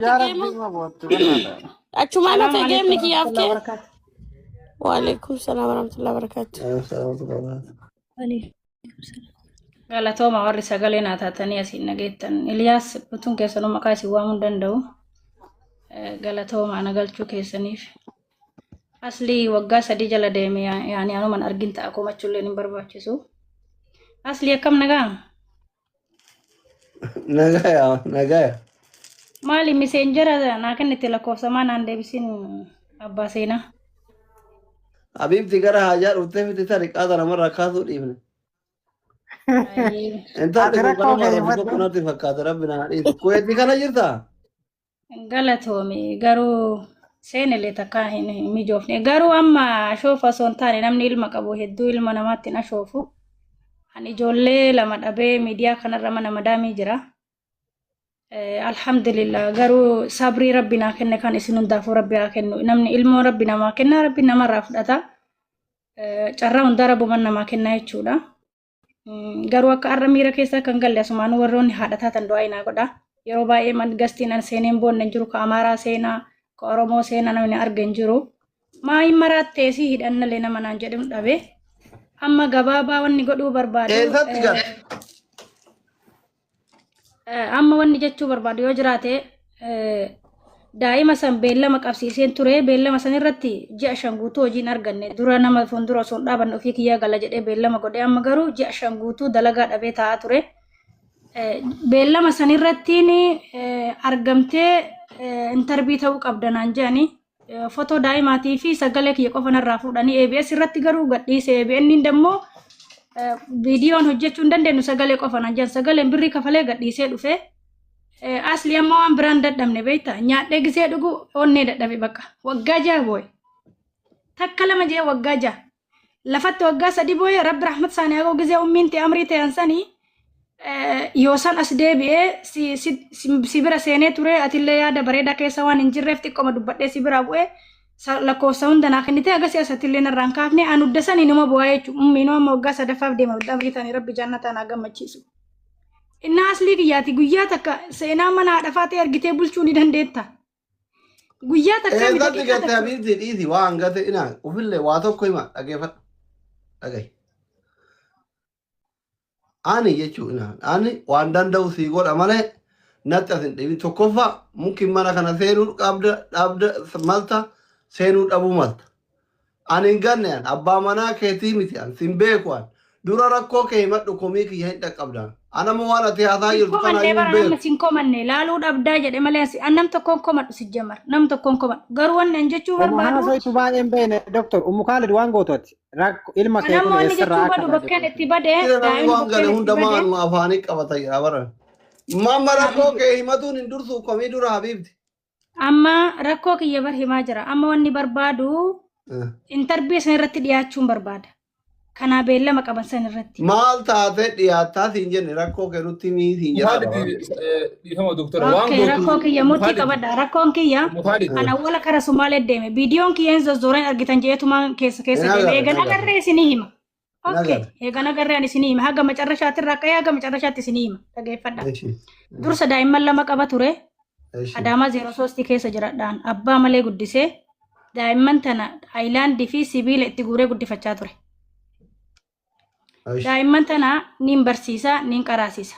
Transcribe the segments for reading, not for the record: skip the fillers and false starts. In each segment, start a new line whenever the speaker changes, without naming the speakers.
Yaa
Geema
Rabbi ma boottu bannaadha.
achumaan
Salaamu
hafe geemni
alaikum
kiyyaaf
warahmatullahi
kee.
wabarakatuh.
Waalaikum salaam warahmatullahi wabarakatuh.
Waalaikum salaam.
Galatooma warri sagalee naa taatanii asiin dhageettan. Iliyaas utuun keessanuu maqaa isin waamuu hin danda'u. Galatooma ana galchuu keessaniif. Aslii waggaa 3 jala deeme yaani anuman argin ta'a komachuulleen hin barbaachisu. Aslii akkam nagaa?
Nagaya, nagaya.
Maali miseenjera naa kennite lakkoofsa maa naan deebisin abbaa seenaa?
Habiibti gara haajaa dhuftee fiti tari qaata namarraa kaasuu dhiifne.
Ayyee.
Intalli
Ati
kun
rakkoo
kanuma
kee
rafu tokko
himmadhu.
natti fakkaata rabbi na dhiisu. Kuweetii kana jirtaa?
Galatoomi garuu seenillee takka hin mijoofne garuu amma ashoofa osoo hin taane namni ilma qabu hedduu ilma namaatti hin ashoofu. Ani ijoollee lama dhabee miidiyaa kanarra mana madaamii jira. Alhamdulillah garuu sabrii rabbi naa kenne kan isin hundaafuu rabbi haa kennu. Namni ilmoo rabbi namaa kenna rabbi namarraa fudhata. Carraa hundaa rabbuman namaa kenna jechuudha. Garuu akka har'a miira keessa kan galle asumaan warroonni haadha taatan du'aa naa godha. Yeroo baay'ee man gastiin an seeneen boonne hin jiru ka Amaaraa seenaa ka Oromoo seenaa namni arge hin jiru. Maa hin maraattee si hidhannalee nama naan jedhu dhabe. Amma gabaabaa wanni godhuu barbaadu
Eessatti galte?
Amma wanni jechuu barbaadu yoo jiraate daa'ima san beellama qabsiiseen ture beellama san irratti ji'a 5 guutuu hojiin arganne dura nama fuuldura osoo hin dhaabanne ofii kiyyaa gala jedhee beellama godhe amma garuu ji'a 5 guutuu dalagaa dhabee taa'aa ture. Beellama san irrattiin argamtee intarbii ta'uu qabda naan jedhanii Fotoo daa'imaatii fi sagalee kiyya qofa narraa fuudhanii ABS irratti garuu gadhiise. ABN dammoo viidiyoon hojjechuu hin dandeenyu sagalee qofa naan jedhan sagaleen birrii kafalee gadhiisee dhufe. Asli amma waan biraan dadhabne beekta nyaadhee gisee dhugu onnee dadhabe bakka waggaa 6 boo'e. Takka lama jee waggaa 6. Lafatti waggaa 3 boo'e rabbi rahmat isaanii haa godhu gisee ummiin ta'e amrii ta'an sanii yoo san as deebi'ee si, si, si, si bira seenee ture atillee yaada bareedaa keessa waan hin jirreef xiqqoma dubbadhee si biraa bu'ee lakkoofsa hunda naa kennite agasii as atillee narraa hin kaafne an hudda sanii numa bu'aa jechuudha. Ummiinuu amma waggaa sadaffaaf deema hudda amrii ta'anii rabbi jannataan haa gammachiisu. Innaa aslii kiyyaati guyyaa takka seenaa mana haadha faatee argitee bulchuu ni dandeetta. Guyyaa takkaa miti
Eessatti
daqiiqaa
gatte
takka.
habiibti dhiisi waa hangate ina ufillee waa tokko hima dhageeffadhu. Dhagahi. Ani jechuun ina ani waan danda'u sii godha malee natti as hin dhibin. Tokkoffaa mukkin mana kana seenuu qabda dhabda malta seenuu dhabuu malta. Ani hin ganne an abbaa manaa keetii miti an sin beeku an dura rakkoo kee himadhu komii kiyya hin dhaqqabda. An amma waan ati haasaa
Sin
jirtu kana
komanne
iyyuu hin
bara namni
beeku.
sin komanne laaluu dhabdaa jedhe malee an nam tokkoon komadhu si jamar nam tokkoon komadhu garuu wanni an jechuu
Uma
barbaadu
haasoytu baay'een beekne doktor Ummu Kaalid waan gootu ati rakko ilma
an
kee
amma
kun
wanni
eessarraa
jechuu
akka
barbaadu
irraa
bakkeen
jirtu.
itti bade
Jira namni
daa'imni
waan gale
bakkeen itti
hunda
bade
maanuma afaanii qabata jira bara. Mamma rakkoo kee himatuun hin dursu komii dura habiibti.
Amma rakkoo kiyya bar himaa jira. Amma wanni barbaadu intarbii san irratti dhiyaachuun barbaada. Kanaa beellama qaban san irratti.
Maal taatee dhiyaattaa siin jenne rakkoo kee nutti himii siin jedhaa
Muhaalid
bara.
dhiifama doktora waan
Okay,
gootu
rakkoo kiyya murtii
Muhaalid
qabadha. Rakkoon kiyya
Muhaalid
an awwala kara Sumaalee deeme. Viidiyoon kiyya hin zozzooreen argitan jeetumaan keessa keessa
Hin
deeme.
agarre hin
Eegan
agarre
agarree isinii hima.
hin
Okay,
agarre.
eegan agarree ani isinii hima. Haga macarrashaatti irraa ka'ee haga macarrashaatti isinii hima. Dhageeffadha.
Eshi
Dursa daa'imman lama qaba ture.
eshi
Adaamaa 03 keessa jiradhaan abbaa malee guddisee daa'imman tana ayilaandii fi sibiila itti guuree guddifachaa ture.
Eshi
Daa'imman tana niin barsiisa, niin qaraasisa.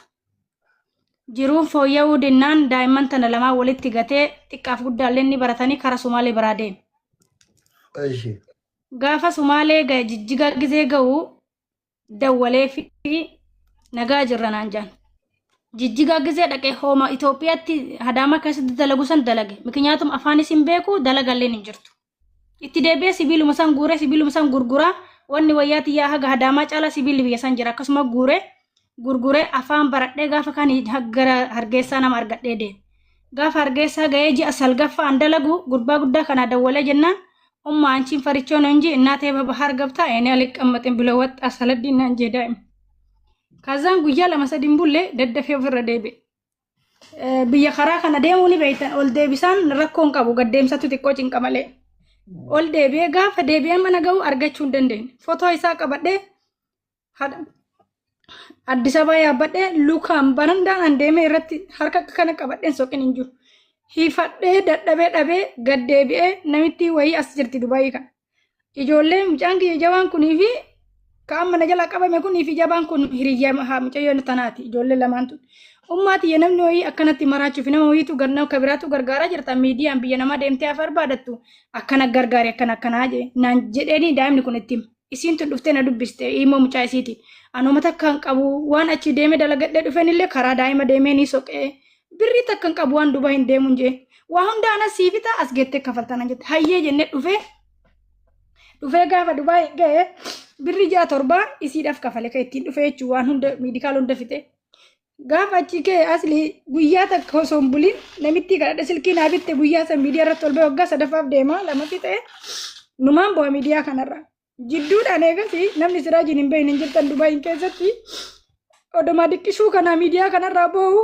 Jiruun fooyya'uu dinnaan daa'imman tana lamaan walitti gatee xiqqaaf guddaallee ni baratanii kara Sumaalee biraa deeme.
Eshi
Gaafa Sumaalee ga'e Jijjigaa gizee ga'u dawwaleefi nagaa jirra naan jaan. Jijjigaa gizee dhaqee hooma Itoophiyaatti Hadaamaa keessatti dalagu san dalage. Mikinyaatuma afaanis hin beeku dalagalleen hin jirtu. Itti deebi'ee sibiiluma san guuree sibiiluma san gurguraa wanni wayyaa tiyyaa haga Hadaamaa caalaa sibiilli biyya san jira akkasuma guuree gurguree afaan baradhee gaafa kan gara Hargeysaa nama argadhee deeme. Gaafa Hargeysaa ga'ee ji'a salgaffaa an dalagu gurbaa guddaa kanaa dawwalee jennaan umma anchiin farichoo ነው እንጂ እናቴ በባህር ገብታ እኔ አልቀመጥም ብሎ ወጣ ሰለዲን ናን ጄ daa'ima. Kazaan guyyaa lama sadi hin bulle daddafee ofirra deebi'e. Biyya karaa kana deemuu ni beektan ol deebisaan rakkoo hin qabu gaddeemsatu xiqqoo cinqa malee. Ol deebi'ee gaafa deebi'ee mana ga'u argachuu hin dandeenye. Fotoo isaa qabadhee Addis Ababaa yaabbadhee lukaan barandaan an deemee irratti harka akka kana qabadheen soqin hin jiru. Hifadhee dadhabee dhabee gad deebi'ee namittii wayii as jirti Dubaayii kana. Ijoollee mucaan kiyya jabaan kunii fi ka amma na jalaa qabame kunii fi jabaan kun hiriyyaa haa mucayyoo tanaati ijoollee lamaan tun. Ummaa tiyya namni wayii akkanatti maraachuuf nama wayiitu nama ka biraatu gargaaraa jirta miidiyaan biyya namaa deemtee hafa barbaadattu akkana gargaari akkana akkanaa jee naan jedheeni daa'imni kun itti hima. Isiin tun dhuftee na dubbiste immoo mucaa isiiti. Anuma takka hin qabu waan achi deemee dalagadhee dhufeen illee karaa daa'ima deemee ni soqee birrii takka hin qabu waan duba hin deemuun jee. Waa hunda ana sii fixa as geettee kafaltana jette. Hayyee jennee dhufee dhufee gaafa Dubaay ga'e birrii 6,000 isiidhaaf kafale kan ittiin dhufee jechuun waan hunda medical hunda fixe. Gaafa achi ga'e asli guyyaa takka osoo hin bulin namittii kadhadhe silkii naa bitte guyyaa san miidiyaa irratti ol ba'e waggaa sadaffaaf deema lama fixe numaan bu'a miidiyaa kanarra. Jidduudhaan eegas namni Siraajiin hin beekne hin jirtan Dubaayin keessatti odomaa diqqishuu kanaa miidiyaa kanarraa boo'u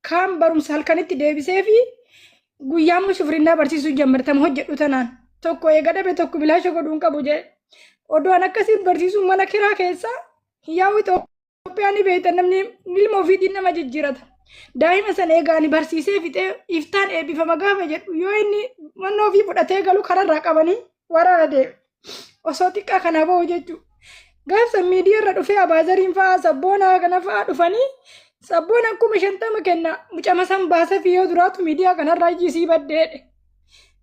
kaan barumsa halkanitti deebisee fi guyyaa immoo shufrinnaa barsiisuu jammartama hojjedhu tanaan tokko eega dhabe tokko bilaasha godhuu hin qabu jedhe. Odoo an akkasiin barsiisuu mana kiraa keessaa yaa'u Itoophiyaa ni beektan namni ilma ofiitiin nama jijjiirata. Daa'ima sana egaa ani barsiisee fixee iftaan eebbifama gaafa jedhu yoo inni mana ofii fudhatee galu kararraa qabanii waraana deeme. Osoo xiqqaa kanaa bahu jechuudha. Gaafsa miidiyaa irra dhufee abaazariin fa'aa sabboonaa kana fa'aa dhufanii sabboon akkuma 50 kenna mucama san baasa fi yoo duraatu miidiyaa kanarraa ijji baddeedhe.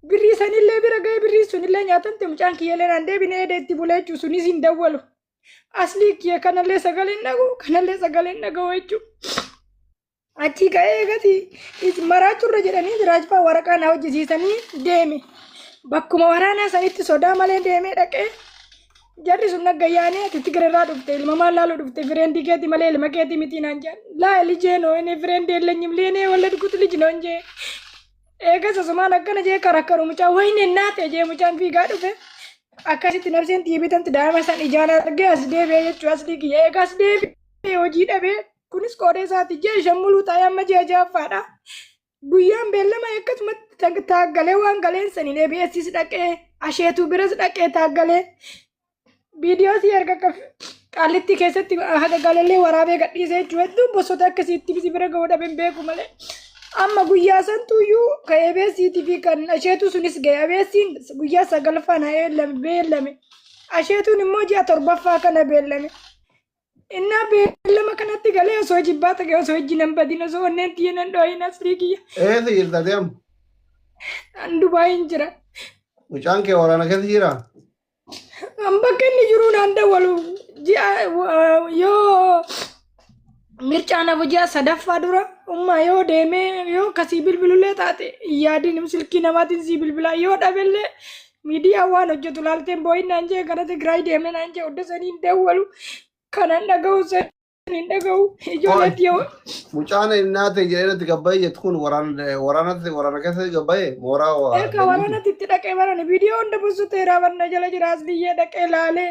Birrii sanillee bira ga'ee birrii sunillee nyaatamte mucaan kiyyalee naan deebine eedee itti bulee jechuun sunis hin dawwalu. Aslii kiyya kanallee sagaleen dhaga'u kanallee sagaleen dhaga'u jechuudha. Achii ka'ee eegasi maraachurra jedhanii jiraachifaa waraqaa na hojjisiisanii deeme. Bakkuma waraanaa sanitti sodaa malee deemee dhaqee jarri sun nagga yaanee ati Tigireerraa dhufte ilma maal laaluu dhufte friend keeti malee ilma keeti miti naan jedhan. Laa lijee noo inni friend የለኝም ለኔ የወለድኩት ልጅ ነው እንጂ eegas asumaan akkana jee karakkaru mucaa wayne naate jee mucaan fiigaa dhufe akkasitti nafseen xiyya bitamti daa'ima san ijaan argee as deebi'ee jechuu asli kiyya eega as deebi'ee hojii dhabee kunis qoodee isaati ji'a 5 muluu taa'ee amma ji'a ja'affaadha. Guyyaan beellama akkasumatti taaggalee waan galeen saniin ABSs dhaqee asheetuu biras dhaqee taaggalee viidiyoo si erga Qaallitti keessatti haga galallee waraabee gadhiisee jechuudha. Hedduun bosota akkasiitti si bira ga'uu dhabeen beeku malee. Amma guyyaa santuyyuu kan ABS'tii fi kan asheetuu sunis ga'e. ABS'n guyyaa sagalaffaa na beellame. Asheetuun immoo ji'a torbaffaa kana beellame. Innaa beellama kanatti galee osoo jibbaa ta'e osoo ijji nan badin osoo onneen tiyya nan dhoohin aslii kiyya.
Eessa jirta deemu?
An Dubaayin jira.
Mucaan kee waraana keessa jiraa?
An bakka inni jiru naan dawwalu ji'a yoo mircaan hafu ji'a sadaffaa dura ummaa yoo deemee yoo kasii bilbilullee taate yaadin silkii namaatiin sii bilbilaa yoo dhabellee miidiyaa waan hojjetu laalteen boo'in naan jee gara Tigraay deemee naan jee hunda saniin dawwalu kanan dhaga'u hin dhaga'u ijoolleetti yoo
Mucaan innaate jedhee natti gabbaye jettu kun waraana waraanatti waraana keessatti gabbaye mooraa waa
Erga waraanatti itti dhaqee barane viidiyoo hunda busuteera barna jala jira as biyyee dhaqee laalee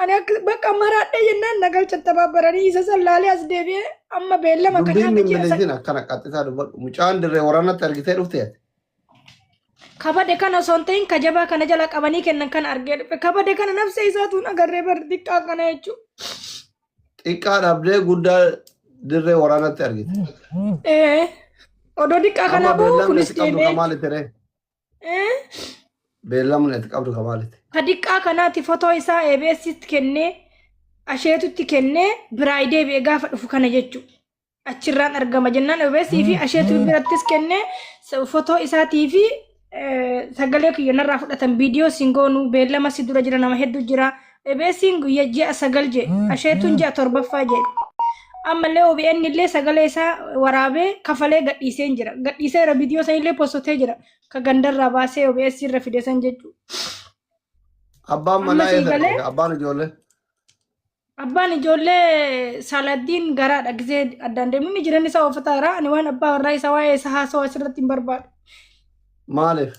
ani akka bakka maraadhee jennaan na galchan tabaabbaranii isa san laalee as deebi'ee amma beellama
Dubbiin
kanaa ji'a san
mimmileesin akkana qaxxisaa dubbadhu. Mucaan dirree waraanatti argitee dhufte ati.
Kabade kana osoo hin ta'in kajabaa kana jala qabanii kennan kana argee dhufe kabade kana nafsa isaatuun agarree bar xiqqaa kana jechuudha.
Xiqqaa dhabdee guddaa dirree waraanatti argite.
Ee odoo xiqqaa
Amma
kana bahu
beellamni
kunis
ati qabdu
deemee
ka maaliti ree?
Ee
Beellamni ati qabdu ka maaliti?
Ka diqqaa kanaati fotoo isaa ABS'tti kennee asheetutti kennee biraa deebi'ee gaafa dhufu kana jechuudha. Achirraan argama jennaan ABS fi asheetu birattis kennee fotoo isaatii fi sagalee kiyya narraa fudhatan viidiyoo siin goonu beellama si dura jira nama hedduu jira. ABS'n guyyaa ji'a 9 jee asheetuun ji'a torbaffaa jee. Ammallee OBN illee sagalee isaa waraabee kafalee gadhiisee jira. Gadhiiseera viidiyoo sanillee postotee jira. Ka gandarraa baasee OBS irra fide san jechuudha.
Abbaan
Amma
manaa
sii
eessa
galee
dhaqe? Abbaan ijoollee.
Abbaan ijoollee Saladdiin garaadha gisee addaan deemnu inni jireenya isaa oofataara. Ani waan abbaa warraa isaa waa'ee isaa haasawaa asirratti hin barbaadu.
Maaliif?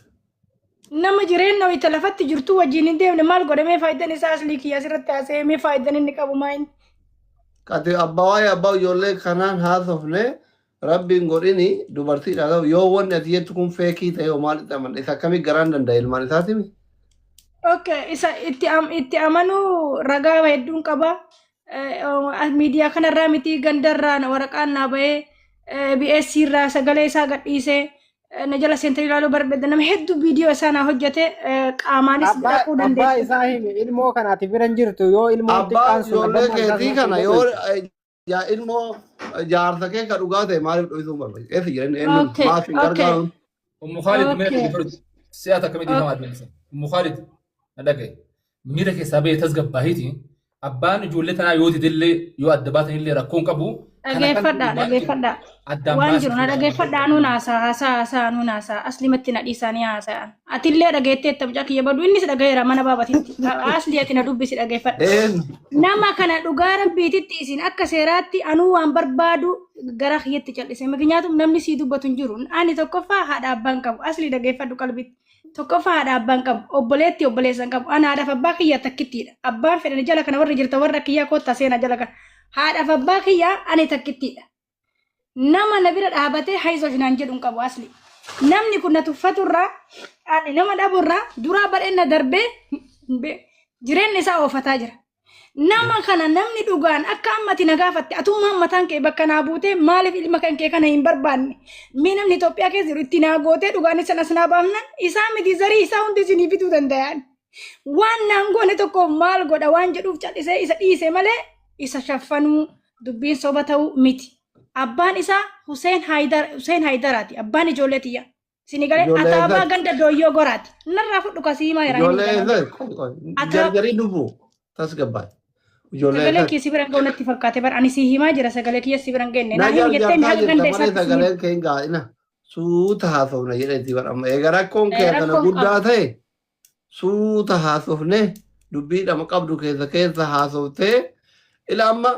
Nama jireenya wayita lafatti jirtu wajjin hin deemne maal godhamee faayidaan isaa aslii kiyya asirratti haasa'ee mee faayidaan inni qabu maa inni?
Ati abbaa waa'ee abbaa ijoollee kanaan haasofne rabbiin godhini dubartiidha ta'u yoo wanni ati jettu kun fake ta'e yoo maalitti amanna isa akkamii garaan danda'a ilmaan isaatimi?
Okay, isa itti amanuu ragaa hedduun qaba. Miidiyaa kanarraa miti gandarraa waraqaan naa bahee BSC irraa sagalee isaa gadhiisee Na jala seentanii ilaaluu barbaadda nama hedduu viidiyoo isaa naa hojjete qaamaanis
Abbaa
dhaquu
abbaa
dandeessu.
isaa himi ilmoo kanaati bira hin jirtu yoo ilmoon
Abbaa
xiqqaan sun
ijoollee
abbaan isaa
keetii
sun
kana
hin
yoo
godhu.
yaa ilmoo jaarsa kee ka dhugaa ta'e maaliif dho'isuu barbaade? Eessa jiran eenyu
Okay,
maaf hin
okay,
gargaaruun?
Ummu Khaalid mee
okay.
dhaggeeffadhu. Si'a takka miti nama adeemsa. Ummu Khaalid na dhagaye. Miira keessaa bahee tasgabbaahiiti. Abbaan ijoollee tanaa yoo didillee yoo adda baatanillee rakkoon qabu. Kana kan
Dhageeffadhaa, dhageeffadhaa.
addaan
Waan
baasii
jiru na dhageeffadhaa nuun haasaa, haasaa, haasaa nuun haasaa. Aslimatti na dhiisanii haasa'an. Atillee dhageetteetta mucaa kiyya baduu innis dhagayeera mana baabatitti. Asli ati na dubbisi dhageeffadha.
Eenyu?
Nama kana dhugaa rabbiititti isin akka seeraatti anuu waan barbaadu gara kiyyatti cal'ise. Miknyaatu namni sii dubbatu hin jiru. Ani tokkoffaa haadha abbaan qabu. Asli dhageeffadhu qalbitti. Tokkoffaa haadha abbaan qabu. Obboleetti obboleessa hin qabu. Ana haadhaaf abbaa kiyya takkittiidha. Abbaan fedhan jala kana warri jirta warra kiyyaa koottaa seenaa jala kana. Haadhaaf abbaa kiyyaa ani takkittiidha. Nama na bira dhaabatee hayzosh naan jedhu hin qabu asli. Namni kun na tuffaturraa ani nama dhaburraa duraa badheen na darbee jireenya isaa oofataa jira. Nama kana namni dhugaan akka ammati na gaafatte atummaan mataan kee bakka naa buutee maaliif ilma kan kee kana hin barbaanne mee namni Itoophiyaa keessa jiru itti naa gootee dhugaan isa nas naa baafnan isaa miti zarii isaa hundi isinii fiduu danda'an. Waan naan goone tokkoof maal godha waan jedhuuf callisee isa dhiise malee isa shaffanuu dubbiin soba ta'uu miti. Abbaan isaa Hussein Haydar Hussein Haydaraati. Abbaan ijoollee tiyya. Isinii galee
Ijoollee
ataabaa
eessatti?
ganda dooyyoo goraati. Narraa fudhu kasii himaa jira.
Ijoollee eessatti?
Ata
Jarjarii dhufu tasgabbaa'e. Ijoollee
sagalee
eessatti?
kee si biran ga'u natti fakkaate bara ani si himaa jira sagalee kiyya si biran genne.
Na
Naa himi jettee mi
jarjartaa
haga
jirta
ganda
malee
isaatti si hima.
sagaleen kee hin gaa'ina. Suuta haasofna jedheeti bara amma. Egaa rakkoon kee kana
Rakkoon
guddaa
qabu.
ta'e suuta haasofne dubbii dhama qabdu keessa keessa haasoftee ila amma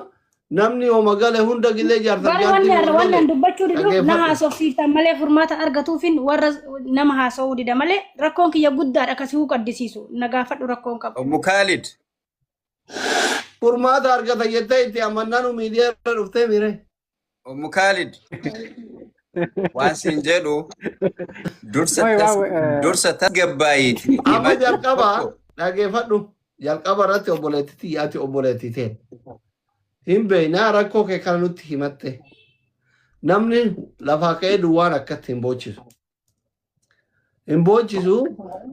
namni homa gale hunda gilee jaarsa
Bari wanni
jaartii
har'a
wal
wanni
lole
an dubbachuu diduuf na
dhageeffadhu.
haasofsiiftan malee furmaata argatuufin warra nama haasa'uu dida malee rakkoon kiyya guddaadha akkasii huqaddisiisu na gaafadhu rakkoon qabu.
Ummu Khalid.
Furmaata argata jettee itti amannaan miidiyaa irra dhuftee mire.
Ummu Khalid. Waan siin jedhu dursa
Wayi
tas
waa
dursa tasgabbaayiiti.
Amma
Himachuu
jalqaba
tokko.
dhageeffadhu jalqaba irratti obboleettii ati obboleettii ta'e. Hin beeknaa rakkoo kee kana nutti himatte. Namni lafaa ka'ee duwwaan akkatti hin boochisu. Hin boochisu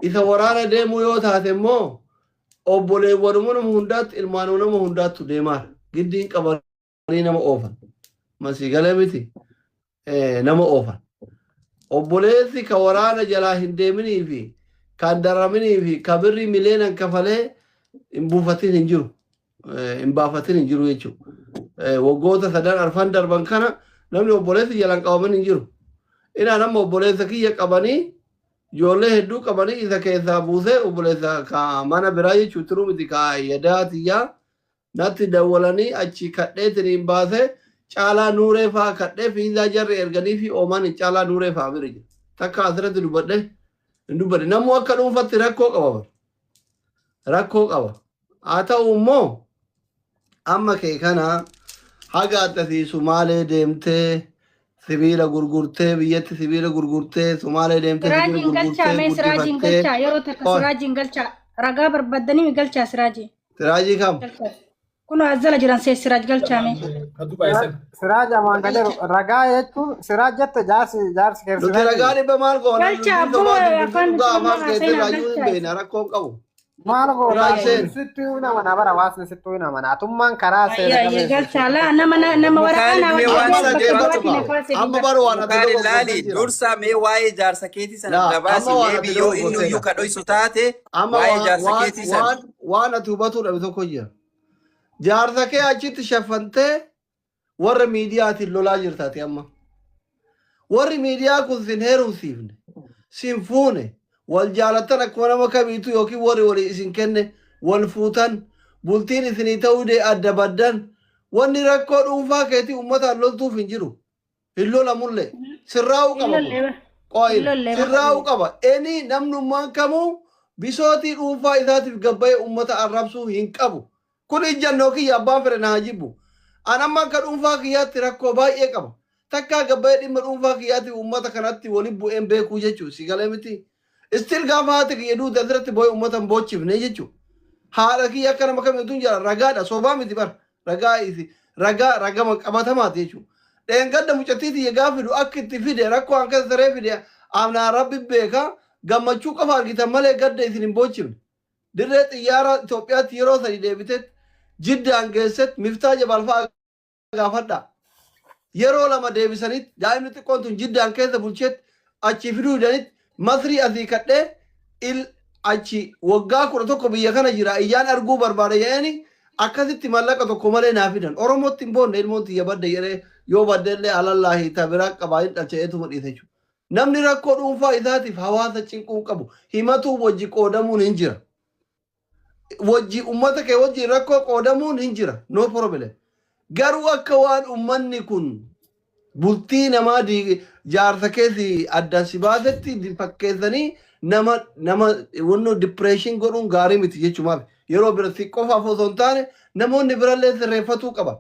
isa waraana deemuu yoo taate immoo obboleewwanuma nama hundaatti ilmaanuma nama hundaattu deemaa giddiin qabanii nama oofan. Masii galee miti nama oofan. Obboleessi ka waraana jalaa hin deeminii fi kan daraminii fi ka birrii miliyoonan kafalee hin buufatin hin jiru. Hin baafatin hin jiru jechuudha. Waggoota sadan arfan darban kana namni obboleessi jalaan qabaman hin jiru. Inaan amma obboleessa kiyya qabanii ijoollee hedduu qabanii isa keessaa buusee obboleessa ka mana biraa jechuun turuu miti ka yadaa tiyyaa natti dawwalanii achi kadheetiin baasee caalaa nuuree fa'aa kadhee fiizaa jarri erganii fi oomaan caalaa nuuree fa'aa bira jira. Takka asirratti dubbadhe hin dubbadhe. Namuu akka dhuunfatti rakkoo qaba bara. Rakkoo qaba. Haa ta'u immoo amma kee kana haga akkasii Sumaalee deemtee sibiila gurgurtee biyyatti sibiila gurgurtee Sumaalee deemtee sibiila
Siraajiin galchaa
gurgurtee
mee siraajiin
guddifattee
galchaa yeroo takka
Qoy.
siraajiin galchaa ragaa barbaaddanii mi galchaa siraajii
Siraajii kam?
galchaa. Kun as jala jiran see siraaj galchaa mee.
Kan Dubaay san.
Siraaj amaan kan jedhu ragaa jechuun siraaj jette jaarsi jaarsi
Nuti
keessa
ragaa dhibba maal goona?
Galchaa
Dubbii
abboo
sobaa dubbii
afaan
dhugaa
Musliimaa
afaan keessa
haasa'inaa
raayyuu hin
galchaa.
beekna rakkoon qabu.
Maal goota
Siraaj seen.
sittuu hin amana bara hawaasni sittuu hin amana atummaan karaa seera
Ayya
qabeessa
galchaa laa nama nama
Ummu
waraqaa
Khalid
naa
mee waan
Amma
hojjetee
siin
bakka
jedhu
dhaggeeffadhu
du'aatii na
kaa.
kaasee
Amma
dubbadha.
bara waan
Ummu
ati
Khalid
dogoggortee
laali
jira.
dursa mee waa'ee jaarsa keetii sana
Laa
adda baasi
amma waan
meebi
ati
yoo inni
dogoggortee
iyyuu
jira.
ka dhoysu taate
Amma
waa'ee
waan
jaarsa
waan
keetii sana.
waan waan ati hubatuu dhabe tokko jira. Jaarsa kee achitti shaffantee warra miidiyaatiin lolaa jirtaati amma. Warri miidiyaa kun sin heerumsiifne, sin fuune, wal jaalattan akkuma nama kamiitu yookiin warri walii isin kenne wal fuutan, bultiin isinii ta'uu dee adda baddan, wanni rakkoo dhuunfaa keetii uummataan loltuuf hin jiru. Hin lolamullee. Sirraa'uu
Hin
qaba kun.
lollee hin
Qo'in
lollee
sirraa'uu qaba. Eni namnummaan kamuu bisootii dhuunfaa isaatiif gabbayee uummata arrabsuu hin qabu. Kun ijjannoo kiyya abbaan fedhe na haa jibbu. An amma akka dhuunfaa kiyyaatti rakkoo baay'ee qaba. Takkaa gabbayee dhimma dhuunfaa kiyyaatiif uummata kanatti waliin bu'een beekuu jechuudha. Si galee miti. Still gaafa haati kiyya duute asirratti boo'ee uummata hin boochifne jechuudha. Haadha kiyya akka nama kamiitu hin jira ragaadha sobaa miti bara. Ragaa isi ragaa ragama qabatamaati jechuudha. Dheengadda mucattii tiyya gaafa fidu akka itti fide rakkoo hanqisa saree fide Amnaa rabbi beeka gammachuu qofa argitan malee gadda isin hin boochifne. Dirree xiyyaara Itoophiyaatti yeroo sadi deebitetti Jiddaan geessetti Miftaa Jabal fa'a gaafadha. Yeroo lama deebisanitti daa'imni xiqqoon tun Jiddaan keessa bulcheetti achii fiduu didanitti Masrii asii kadhee il achi waggaa 11 biyya kana jira iyyaan arguu barbaada jedhanii akkasitti mallaqa tokko malee naa fidan. Oromootti hin boonne ilmoon tiyya badde jedhee yoo badde illee alallaahi ta biraa qabaa hin dhalcha jedheetuma dhiise jechuudha. Namni rakkoo dhuunfaa isaatiif hawaasa cinquu hin qabu. Himatuu wajji qoodamuun hin jira. Wajji ummata kee wajjin rakkoo qoodamuun hin jira. No problem. Garuu akka waan ummanni kun bultii namaa jaarsa keessi addaan si baasetti fakkeessanii nama nama wannoo depression godhuun gaarii miti jechumaaf. Yeroo bira si qofaaf osoo hin taane namoonni birallee sirreeffatuu qaban.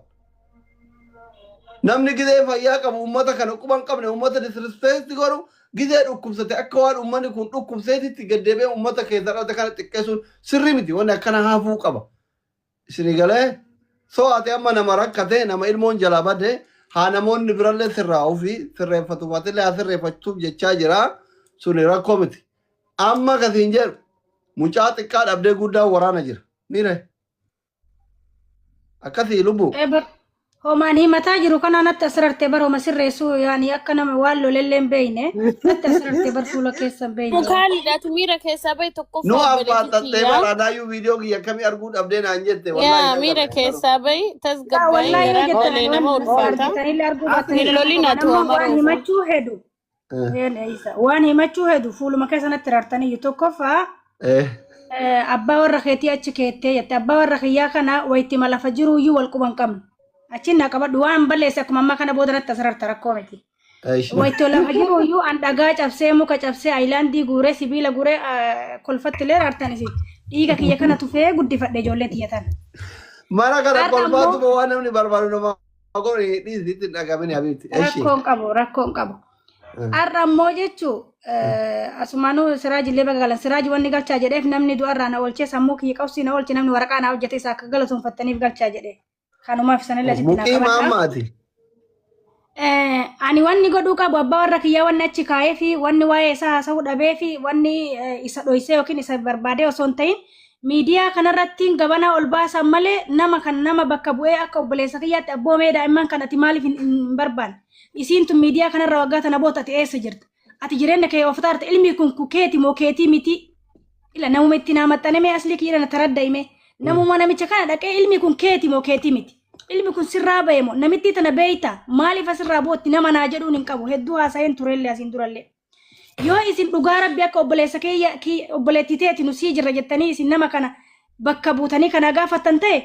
Namni gizee fayyaa qabu uummata kana quba hin qabne uummata disrespect godhu gizee dhukkubsate akka waan uummanni kun dhukkubseetitti gad deebi'ee uummata keessa dhalate kana xiqqeessuun sirrii miti. Wanni akkana hafuu qaba. Isinii galee soo ati amma nama rakkate nama ilmoon jalaa bade haa namoonni birallee sirraa'uu fi sirreeffatuuf atillee haa sirreeffachuuf jechaa jira suni rakkoo miti. Amma kasiin jedhu mucaa xiqqaa dhabdee guddaan waraana jira. Miire. Akkasii lubbuu.
Ee bar homaan himataa jiru kana natti asirarte bar homa sirreessuu yaani akka nama waan lolellee hin beekne natti asirarte bar fuula keessa hin beekne.
Mukaalidha ati miira keessaa bahi
Nu
tokkoffaa obboleettii
afaaxattee
tiyyaa.
bara anaayyuu viidiyoo kiyya akkamii arguu dhabdee naan jette wallaahi
Yaa
hin
miira
agarre garuu.
keessaa bahi
Yaa
tasgabbaa'ii
wallaahi yoo
garaan
jettan
dhalee
ani
nama
waan
ulfaata.
argitanillee arguu
Hin
baattanillee
lolin
rakkoo
ati
amma
waa
waan
maruufu.
himachuu hedu. Waan himachuu hedu fuuluma keessa natti raartaniyyuu tokkoffaa abbaa warra keetii achi keettee jette abbaa warra kiyyaa kana wayittima lafa jiruuyyuu wal quban qabnu. Achiin naa qabadhu waan balleesse akkuma ammaa kana booda natti asirarta rakkoo miti. Wayittima lafa jiruuyyuu an dhagaa cabsee muka cabsee ayilaandii guuree sibiila guuree kolfatti illee raartan isin. Dhiiga kiyya kana tufee guddifadhe ijoollee tiyya tana.
Mana kana
Har'a ammoo
kolfaatuma waan namni barbaadu nama godhu dhiisi itti hin dhagamin habiibti. Eshi.
Rakkoon qabu rakkoon qabu. Har'a ammoo jechuu asumaanuu siraajillee baga galan siraaji wanni galchaa jedheef namni du'arraa na oolchee sammuu kiyya qabsii na oolche namni waraqaa na hojjete isa akka galatoonfattaniif galchaa jedhe. Kanumaaf sanillee asitti naa
Muqiima
qabadha.
amma ati.
Ani wanni godhuu qabu abbaa warra kiyyaa wanni achi kaa'ee fi wanni waa'ee isaa haasa'uu dhabee fi wanni isa dhoysee yookiin isa barbaadee osoo hin ta'in miidiyaa kanarratti gabanaa ol baasan malee nama kan nama bakka bu'ee akka obboleessa kiyyaatti abboomee daa'imman kan ati maaliif hin barbaanne. Isiin tun miidiyaa kanarra waggaa tana booda ati eessa jirta? Ati jireenya kee of taarte ilmi kun keeti moo keetii miti? Ila namuma itti naa maxxane mee aslii kiyya na taradda'ime. Namuma namicha kana dhaqee ilmi kun keeti moo keetii miti? Ilmi kun sirraa ba'e moo namittii tana beeyta maaliif asirraa bootti nama naa jedhuun hin qabu hedduu haasa'een turellee asiin durallee. Yoo isin dhugaa rabbi akka obboleessa kiyya obboleettii teeti nu sii jirra jettanii isin nama kana bakka buutanii kana gaafattan ta'e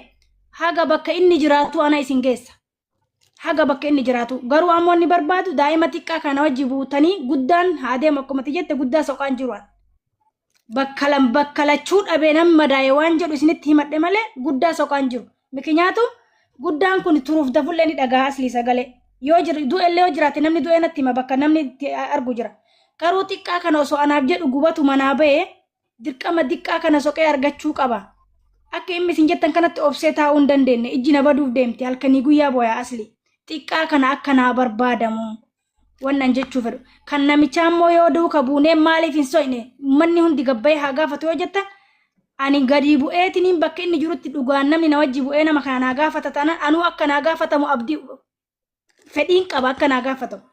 haga bakka inni jiraatu ana isin geessa. Haga bakka inni jiraatu garuu ammoo inni barbaadu daa'ima xiqqaa kana wajji buutanii guddaan haa deemu akkuma ati jette guddaa soqaan jiru an. Bakka lam bakka lachuu dhabee nan madaa'e waan jedhu isinitti himadhe malee guddaa soqaan jiru. Mikinyaatu guddaan kun turuuf dafullee ni dhaga'a aslii sagalee. Yoo jir du'ellee yoo jiraate namni du'ee natti hima bakka namni itti argu jira. Garuu xiqqaa kana osoo anaaf jedhu gubatu manaa ba'e dirqama diqqaa kana soqee argachuu qaba. Akka inni isin jettan kanatti obsee taa'uu hin dandeenye ijji na baduuf deemti halkanii guyyaa booyaa asli. Xiqqaa kana akka naa barbaadamu. Wannan jechuu fedhu. Kan namichaa immoo yoo duuka buunee maaliif hin soqne manni hundi gabbayee haa gaafatu yoo jettan ani gadi bu'eetiniin bakka inni jirutti dhugaan namni na wajji bu'ee nama kana naa gaafata taanaan anuu akka naa gaafatamu abdii fedhiin qaba akka naa gaafatamu.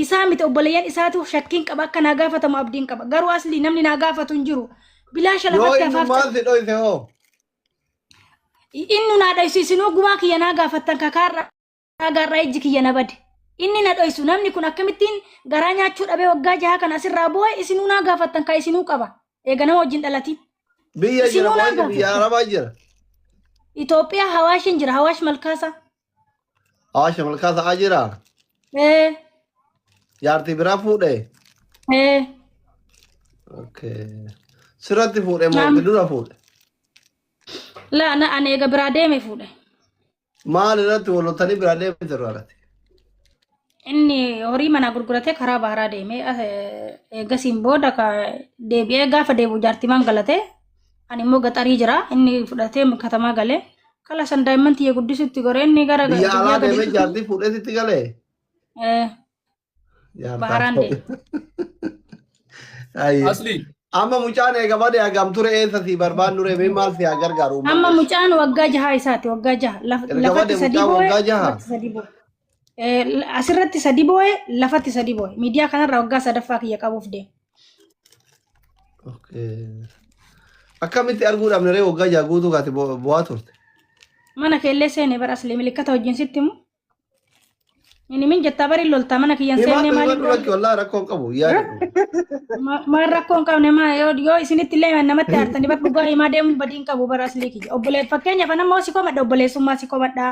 Isaa miti obboleeyyan isaatu shakkiin qaba akka naa gaafatamu abdiin qaba. Garuu asli namni naa gaafatu hin jiru. Bilaasha
Yoo
lafatti
inni
hafaaf
maal si dhoyse hoo?
Inni naa dhoysu isinuu gumaa kiyya naa gaafattan kakaarra gaarraa ijji kiyya na bade. Inni na dhoysu namni kun akkamittiin garaa nyaachuu dhabee waggaa jaha kana asirraa bu'e isinuu naa gaafattan ka isinuu qaba. Eega nama wajjin dhalatiin.
Biyya jira
Isinuu
moo
naa
inni biyya
gaafattan.
Arabaa jira?
Itoophiyaa Hawaashin jira Hawaash Malkaasaa.
Hawaasha malkaa sa'aa jira?
Ee
Jaartii biraa fuudhe?
ee
Okay. Sirratti fuudhe moo
naam
dura fuudhe?
laa na ani eega biraa deeme fuudhe.
Maal irratti wal loltanii biraa deemte irratti?
Inni horii manaa gurguratee karaa baharaa deeme eegasiin booda ka deebi'ee gaafa deebi'u jaartimaan galatee ani immoo gaxarii jira inni fudhatee katamaa galee kala san daa'imman tiyya guddisutti gore inni gara
Biyya
biyyaa
alaa deemee
gaditti
jaartii fuudhee sitti galee?
baharaan
Jaartaa.
deeme.
Ayyee.
Asli.
Amma mucaan eega bade hagam ture eessa si barbaannu ree mee maal si haa gargaaru
Amma
uummanni?
mucaan waggaa jaha isaati waggaa jaha.
Erga
Lafatti
bade
sadii
mucaan
boo'e
waggaa jaha.
lafatti sadii boo'e. Asirratti sadii boo'e lafatti sadii boo'e. Miidiyaa kanarraa waggaa sadaffaa kiyya qabuuf deema.
Okay. Akkamitti arguu dhabne ree waggaa jaha guutuu kaate bu'aa turte?
Mana keellee seene bara asli milikkata wajjin sitti himu. Inni min jettaa bari loltaa mana kiyyan seenne
Himadhu
maaliif
himadhu lakki wallaahi rakkoo hin qabu yaada.
Maal rakkoo hin qabne maa yoo isinitti illee namatti aartanii bakka dhugaa himaa deemuun badii hin qabu bara aslii kiyya. Obbolee fakkeenyaaf an amma si komadha obboleessummaa si komadha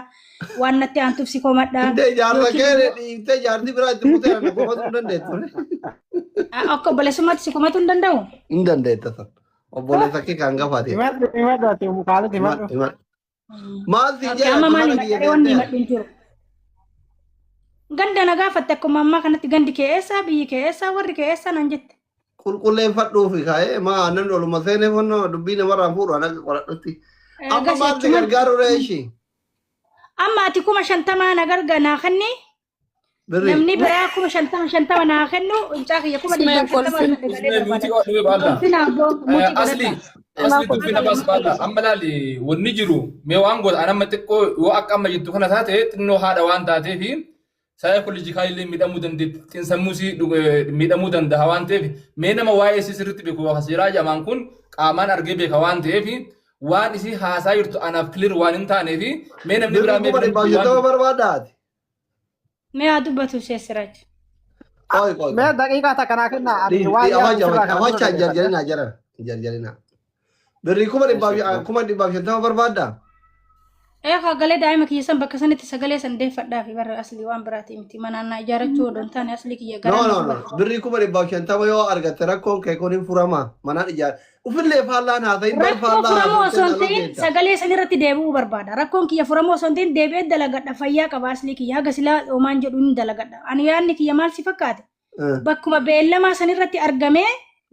waan natti aantuuf si komadha
Intee jaarsa
yookiin
kee
immoo
dhiiftee jaartii biraa itti butee ana komatu hin dandeettu.
Akka obboleessummaatti si komatu hin danda'u.
Hin dandeetta san. Obboleessa kee kan gafaate.
Himadhu himadhu ati Ummu Kaalid
Himadhu
himadhu.
himadhu. Maal siin
Okay,
jedhe
amma
ati
maal
mana
himadha
kiyya
ree wanni
seentee?
himadhu hin jiru. Ganda na gaafatte akkuma ammaa kanatti gandi kee eessaa biyyi kee eessaa warri kee eessaa naan jette.
Qulqulleeffadhuufi kaa'ee maa namni oluma seenee fannoo dubbii namarraan fuudhu an akka qoradhutti. Amma
Ergasii
maal si
achumaan
gargaaru ree ishii?
amma ati 50,000 na garga naa kenni.
Birrii.
Namni biraa 50,000 50 naa kennu mucaa kiyya kuma
Ismee
dhibbaaf shantama
kolfin.
argadhe galee
Usmee
barbaada.
muutii qabadhu baalla.
Kolfina abboo muutii
Asli
godhadha.
asli dubbina baas baalla. Amma laali wanni jiru mee waan godha an amma xiqqoo yoo akka amma jettu kana taate xinnoo haadha waan taateefi saayikooloojikaalii miidhamuu dandeetti xiinsammuusii miidhamuu danda'a waan ta'eef mee nama waa'ee isii sirriitti beeku seeraa jamaan kun qaamaan argee beeka waan ta'eef waan isii haasaa jirtu anaaf clear waan hin taaneef mee namni
Birrii
biraa mee
kuma dhibbaaf
waan
shantama barbaaddaati.
Mee haa dubbatu seessiraach.
Qoy qoy
Mee
qoy.
daqiiqaa takka naa kennaa ani waan yaadu sirraa kana dura
Afachaa hin
dhageeffadhe.
jarjarinaa jaran hin jarjarinaa. Birrii 150,000 barbaaddaa?
Ee sagalee daa'ima kiyya san bakka sanitti sagalee san deeffadhaa fi barra aslii waan biraati miti manaan na ijaarrachuu odoo hin taane aslii kiyya
No
garaan na
no no.
gubate.
Birrii 150,000 yoo argatte rakkoon kee kun hin furama. Manaan ijaar. Ufillee faallaan haasayin bar
Rakkoo
faallaa
furamuu
haasoftee
osoo hin
dhaloo
ta'in
geetta.
sagalee san irratti deebi'uu barbaada. Rakkoon kiyya furamuu osoo hin ta'in deebi'ee dalagadha fayyaa qaba aslii kiyya haga silaa homaan jedhu hin dalagadha. Ani yaadni kiyya maal si fakkaate? Bakkuma beellamaa san irratti argamee